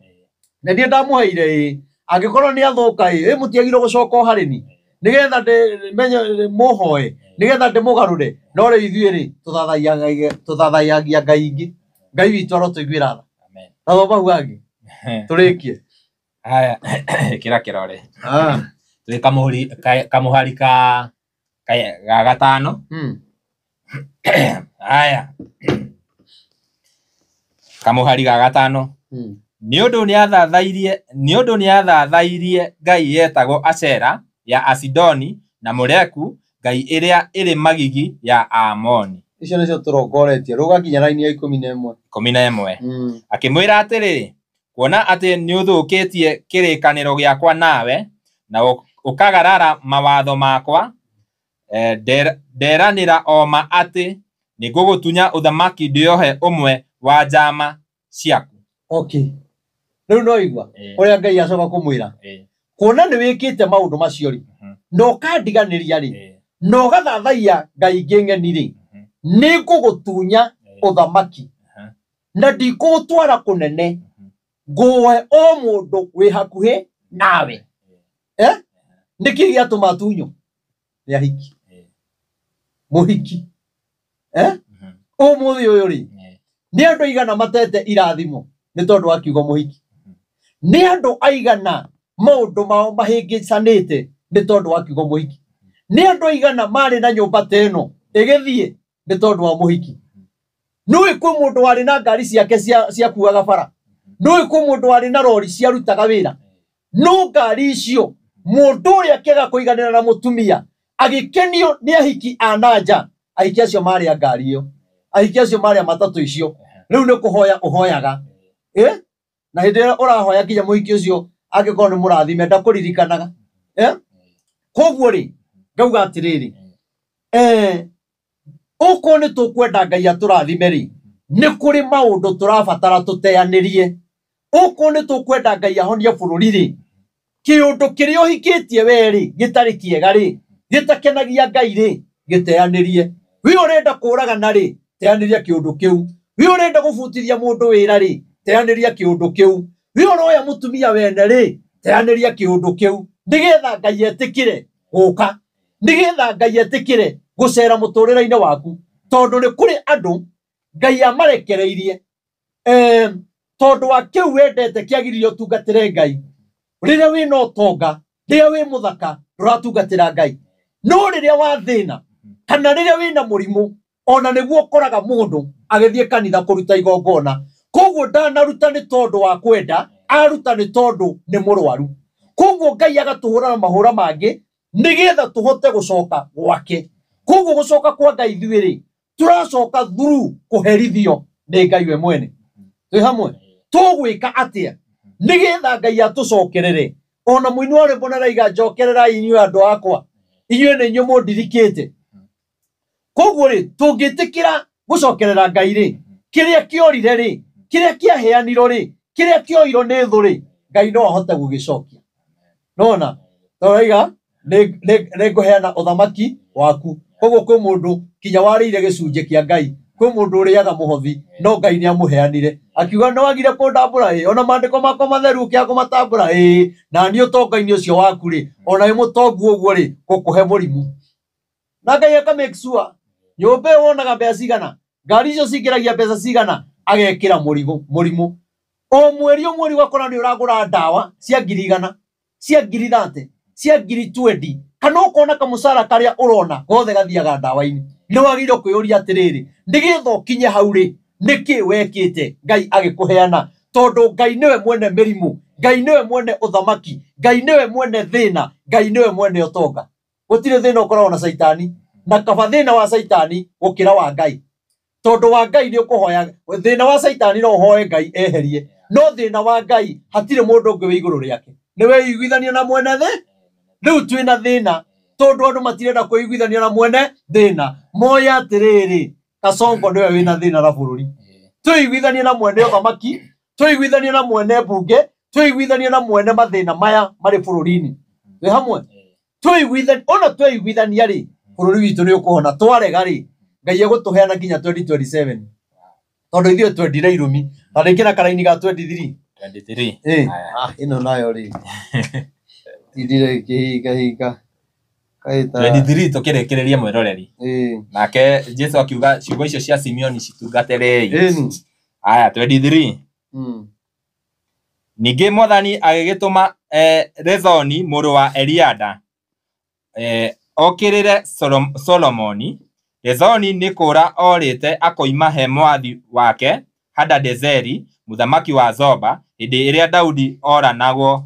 [SPEAKER 1] Na niĩ ndamũheire ĩ, angĩkorwo nĩ athũka ĩ, mũtiagĩrĩirwo gũcoka o harĩ ni, nĩgetha menye mũhoe, nĩgetha ndĩmũgarũre. No rĩu ithuĩ rĩ, tũthathaiyagia ngai ingĩ. Ngai witũ arotũiguĩra tha. Na thoma hau hangĩ tũrĩkie.
[SPEAKER 2] Haya, ĩkĩra kĩrore. Twĩ kamũhari ka ga gatano. Haya, kamũhari ga gatano. Nĩ ũndũ nĩathathairie ngai yetagwo Ashera ya Asidoni na Moleku ngai ĩrĩa ĩrĩ magigi ya Aamoni.
[SPEAKER 1] Icio nĩcio tũrongoretie. Rũga nginya raini ya 11.
[SPEAKER 2] 11. Akĩmwĩra atĩrĩ, kuona atĩ nĩũthũkĩtie kĩrĩkanĩro gĩakwa nawe na ũkagarara mawatho makwa, nderanĩra o ma atĩ Nĩngũgũtunya ũthamaki ndĩohe ũmwe wa njama ciaku.
[SPEAKER 1] Okay, rĩu no igua ũrĩa Ngai acoka kũmwĩra, kuona nĩ wĩkĩte maũndũ macio rĩ, na ũkandiganĩria rĩ, na ũgathathaiya ngai ingĩ ng'eni rĩ, nĩ ngũgũtunya ũthamaki na ndikũgũtwara kũnene, ngũhe o mũndũ wĩ hakuhĩ nawe. Eh? Nĩkĩ gĩatũma atunyo? Nĩ ahiki. Mũhiki. Eh? Ũmũthĩ ũyũ rĩ, nĩ andũ aigana matete irathimo nĩ tondũ wa kiugo mũhiki? Nĩ andũ aigana maũndũ mao mahĩngĩcanĩte nĩ tondũ wa kiugo mũhiki? Nĩ andũ aigana marĩ na nyũmba ta ĩno ĩgĩthiĩ nĩ tondũ wa mũhiki? Nĩũĩ kwĩ mũndũ warĩ na ngari ciake ciakuaga bara? Nĩũĩ kwĩ mũndũ warĩ na rori ciarutaga wĩra? No ngari icio mũndũ ũrĩa akĩaga kũiganĩra na mũtumia agĩkenio nĩ ahiki a na nja, ahiki acio marĩ a ngari ĩyo, ahiki acio marĩ a matatũ icio, rĩu nĩ kũhoya ũhoyaga. Eh? Na hĩndĩ ĩrĩa ũrahoya nginya mũhiki ũcio angĩkorwo nĩ mũrathime ndakũririkanaga. Eh? Koguo rĩ, ngauga atĩrĩrĩ, okorwo nĩ tũkwenda Ngai atũrathime rĩ, nĩ kũrĩ maũndũ tũrabatara tũteanĩrie. Okorwo nĩ tũkwenda Ngai ahonie bũrũri rĩ, kĩũndũ kĩrĩa ũhikĩtie we rĩ, gĩtarĩ kĩega rĩ, gĩtakenagia Ngai rĩ, gĩteanĩrie. We ũrenda kũragana rĩ, teanĩria kĩũndũ kĩu. We ũrenda gũbutithia mũndũ wĩra rĩ, teanĩria kĩũndũ kĩu. We ũroya mũtumia wene rĩ, teanĩria kĩũndũ kĩu, nĩgetha Ngai etĩkĩre gũka, nĩgetha Ngai etĩkĩre gũcera mũtũrĩre-inĩ waku. Tondũ nĩ kũrĩ andũ Ngai amarekereirie, tondũ wa kĩu wendete kĩagĩrĩire ũtungatĩre Ngai. Rĩrĩa wĩna ũtonga, rĩrĩa wĩ mũthaka, ndũratungatĩra Ngai. No rĩrĩa wathĩna kana rĩrĩa wĩna mũrimũ, ona nĩguo ũkoraga mũndũ agĩthiĩ kanitha kũruta igongona. Koguo ndanaruta nĩ tondũ wa kwenda, aruta nĩ tondũ nĩ mũrwaru. Koguo Ngai agatũhũra na mahũra mangĩ nĩgetha tũhote gũcoka gwake. Koguo gũcoka kwa Ngai ithuĩ rĩ, tũracoka through kũherithio nĩ Ngai we mwene. Twĩ hamwe? Tũgwĩka atĩa nĩgetha Ngai atũcokerere? Ona mũini wa rwĩmbo nĩaraiga, njokererai inyuĩ andũ akwa, inyuĩ nĩ inyuĩ mũndirikĩte. Koguo rĩ, tũngĩtĩkĩra gũcokerera Ngai rĩ, kĩrĩa kĩorire rĩ, kĩrĩa kĩaheanirwo rĩ, kĩrĩa kĩoirwo nĩ thũ rĩ, Ngai no ahote gũgĩcokia. Nona tũraiga nĩ ngũheana ũthamaki waku. Koguo kwĩ mũndũ kinya warĩire gĩcunjĩ kĩa Ngai, kwĩ mũndũ ũrĩaga mũhothi, no Ngai nĩ amũheanire. Akiuga nĩ wagire kũndambũra ĩ, ona maandĩko makwa matheru ũkĩaga kũmatambũra ĩ, na niĩ ũtonga-inĩ ũcio waku rĩ, ona wĩ mũtongu ũguo rĩ, ngũkũhe mũrimũ. Na Ngai aka make sure nyũmba ĩyo wonaga mbeca cigana, ngari icio cingĩragia mbeca cigana, agekĩra mũrimũ. O mweri o mweri ũgakora nĩ ũragũra ndawa cia 100,000, cia 30,000, cia 20,000, kana ũkona kamũcara karĩa ũrona gothe gathiaga ndawa-inĩ. Nĩ wagĩrĩirwo kwĩyũria atĩrĩrĩ, nĩgetha ũkinye hau rĩ, nĩkĩ wekĩte Ngai agĩkũheana? Tondũ Ngai nĩwe mwene mĩrimũ, Ngai nĩwe mwene ũthamaki, Ngai nĩwe mwene thĩna, Ngai nĩwe mwene ũtonga. Gũtirĩ thĩna ũkoragwo na caitani, na kaba thĩna wa caitani gũkĩra wa Ngai. Tondũ wa Ngai nĩ ũkũhoya, thĩna wa caitani no ũhoe Ngai eherie, no thĩna wa Ngai hatirĩ mũndũ ũngĩ wĩ igũrũ rĩake. Nĩ weiguithania na mwene thĩ. Rĩu twĩna thĩna tondũ andũ matirenda kwĩiguithania na mwene thĩna. Moya atĩrĩrĩ, Kasongo nĩwe wĩna thĩna na bũrũri. Twĩiguithanie na mwene ũthamaki, twĩiguithanie na mwene mbunge, twĩiguithanie na mwene mathĩna maya marĩ bũrũri-inĩ. Twĩ hamwe? Twĩiguithanie, ona tweiguithania rĩ, bũrũri witũ nĩ ũkũhona. Twarega rĩ, Ngai egũtũheana nginya 2027. Tondũ ithuĩ twendire irumi. Na rĩngĩ na karaini ga 23.
[SPEAKER 2] 23.
[SPEAKER 1] Ĩ, ĩno nayo rĩ. Tindire ĩkĩhinga hinga. Kaĩta.
[SPEAKER 2] 23 tũkĩrĩkĩrĩria mwĩroreri.
[SPEAKER 1] Ĩ.
[SPEAKER 2] Nake Jesu akiuga ciugo icio cia Simeoni citungatĩrei.
[SPEAKER 1] Ĩni.
[SPEAKER 2] Aya 23. Ningĩ Mwathani agĩgĩtũma Rezoni mũrũ wa Eliada okĩrĩre Solomoni. Rezoni nĩ kũũra orĩte akoima he mwathi wake Hadadezeri mũthamaki wa Zoba hĩndĩ ĩrĩa Daudi oranagwo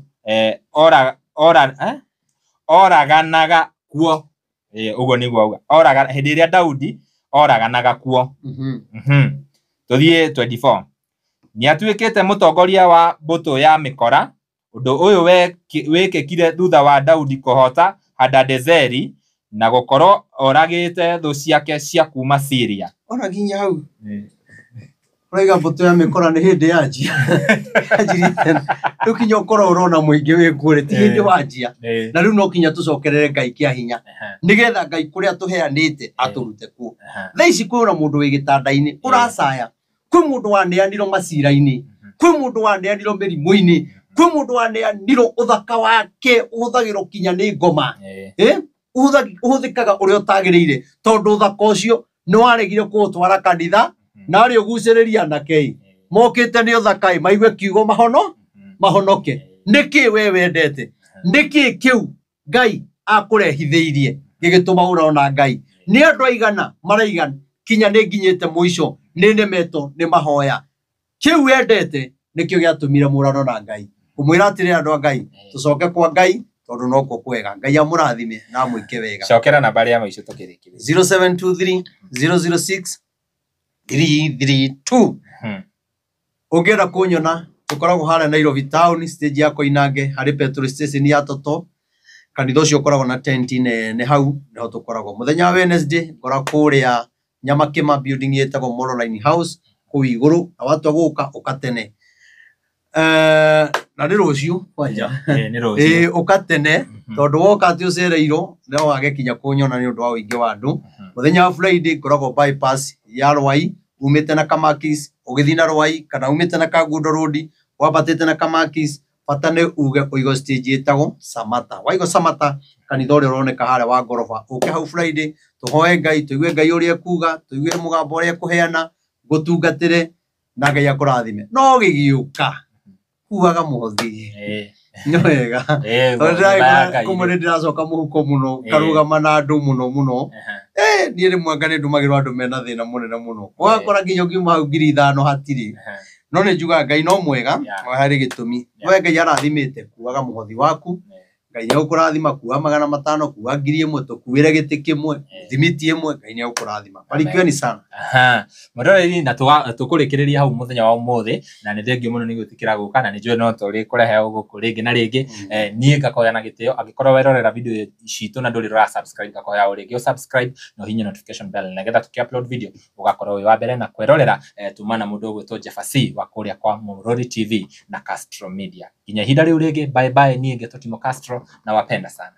[SPEAKER 2] oraganaga kuo. Ũguo nĩguo auga. Oraga hĩndĩ ĩrĩa Daudi oraganaga kuo. Tũthiĩ 24. Nĩatuĩkĩte mũtongoria wa mbũtũ ya mĩkora. Ũndũ ũyũ wĩkĩkire thutha wa Daudi kũhoota Hadadezeri Na gũkorwo oragĩte thũ ciake cia kuma Syria.
[SPEAKER 1] Ona nginya hau ũraiga mbũtũ ya mĩkora nĩ hĩndĩ yanjia. Yanjirie tene. Rĩu kinya ũkorwo ũrona mũingĩ wĩ kuo ti hĩndĩ wanjia. Na rĩu no kinya tũcokerere Ngai kĩa hinya nĩgetha Ngai kũrĩa tũheanĩte atũrute kuo. Thaa ici kwĩna mũndũ wĩ gĩtanda-inĩ ũracaya, kwĩ mũndũ waneanirwo macira-inĩ, kwĩ mũndũ waneanirwo mĩrimũ-inĩ, kwĩ mũndũ waneanirwo ũthaka wake ũhũthagĩrwo kinya nĩ ngoma. Ũhũthĩkaga ũrĩa ũtagĩrĩire tondũ ũthaka ũcio nĩ waregire kũũtwara kanitha na arĩ ũgucĩrĩria anake mokĩte nĩ ũthaka ĩ maigue kiugo mahono mahonoke. Nĩkĩ we wendete? Nĩkĩ kĩu Ngai akũrehithĩirie gĩgĩtũma ũrona Ngai? Nĩ andũ aigana maraigana kinya nĩ nginyĩte mũico nĩ nemetwo nĩ mahoya. Kĩu wendete nĩkĩo gĩatũmire mũrano na Ngai. Kũmwĩra atĩrĩ andũ a Ngai, tũcoke kwa Ngai tondũ nokuo kwega. Ngai amũrathime na amwĩke wega.
[SPEAKER 2] Cokera nambari ya mũico tũkĩrĩkĩrĩria.
[SPEAKER 1] 0723 006 332. Ũngĩenda kũnyona tũkoragwo harĩa Nairobi town stage ya Koinange harĩ petrol station ya Toto. Kanitha ũcio ũkoragwo na tent nene hau nĩho tũkoragwo. Mũthenya wa Wednesday ngora kũrĩa Nyamakĩma building ĩtagwo Moroline House kũu igũrũ na watua gũka ũka tene. Na nĩ rũciũ kwanja.
[SPEAKER 2] Nĩ rũciũ.
[SPEAKER 1] Ũka tene tondũ woka atĩ ũcereirwo no wage kinya kũnyona nĩ ũndũ wa ũingĩ wa andũ. Mũthenya wa Friday ngoragwo bypass ya Rwai umĩte na Kamakis ũgĩthiĩ na Rwai kana umĩte na Kangundo Road wambatĩte na Kamakis bata nĩ uge ũigo stage ĩtagwo Samata. Waigo Samata kanitha ũrĩa ũroneka harĩa wa ngoroba ũke hau Friday tũhoe Ngai tũigue Ngai ũrĩa ekuga tũigue mũgambo ũrĩa ekũheana ngũtungatĩre na Ngai akũrathime. No gĩgĩũka kuaga mũhothi. Nĩ wega. Tondũ kũmwe nĩ ndĩracoka mũhuko mũno ngarũgama na andũ mũno mũno. Niĩ rĩmwe anga nĩ ndũmagĩrwo andũ mena thĩna mũnene mũno. Ũgakora nginya ũngiuma hau 5,000 hatirĩ. No nĩ njugaga Ngai no mwega harĩ gĩtũmi. We Ngai arathimĩte kuaga mũhothi waku. Ngai nĩ egũkũrathima kuua 500 kuua 1,000 tũkuĩre gĩtĩ kĩmwe thimiti ĩmwe Ngai nĩ egũkũrathima. Barikiweni sana.
[SPEAKER 2] Mwĩroreri na tũkũrĩkĩrĩria hau mũthenya wa ũmũthĩ na nĩ thengio mũno nĩ gwĩtĩkĩra gũka na nĩ njũĩ no tũrĩkũrehe gũkũ rĩngĩ na rĩngĩ. Niĩ ngakoya na gĩtĩo angĩkorwo werorera video citũ na ndũrĩ ũra subscribe ngakoya o rĩngĩ subscribe na ũhihinye notification bell nĩgetha tũkĩ upload video ũgakorwo wĩ wa mbere na kwĩrorera. Tuma na mũndũ ũgwĩtwo Jefferson wa kũrĩa kwa Mũrori TV na Castro Media. Nginya ihinda rĩu rĩngĩ, bye bye. Niĩ ngetwo Timo Castro na wapenda sana.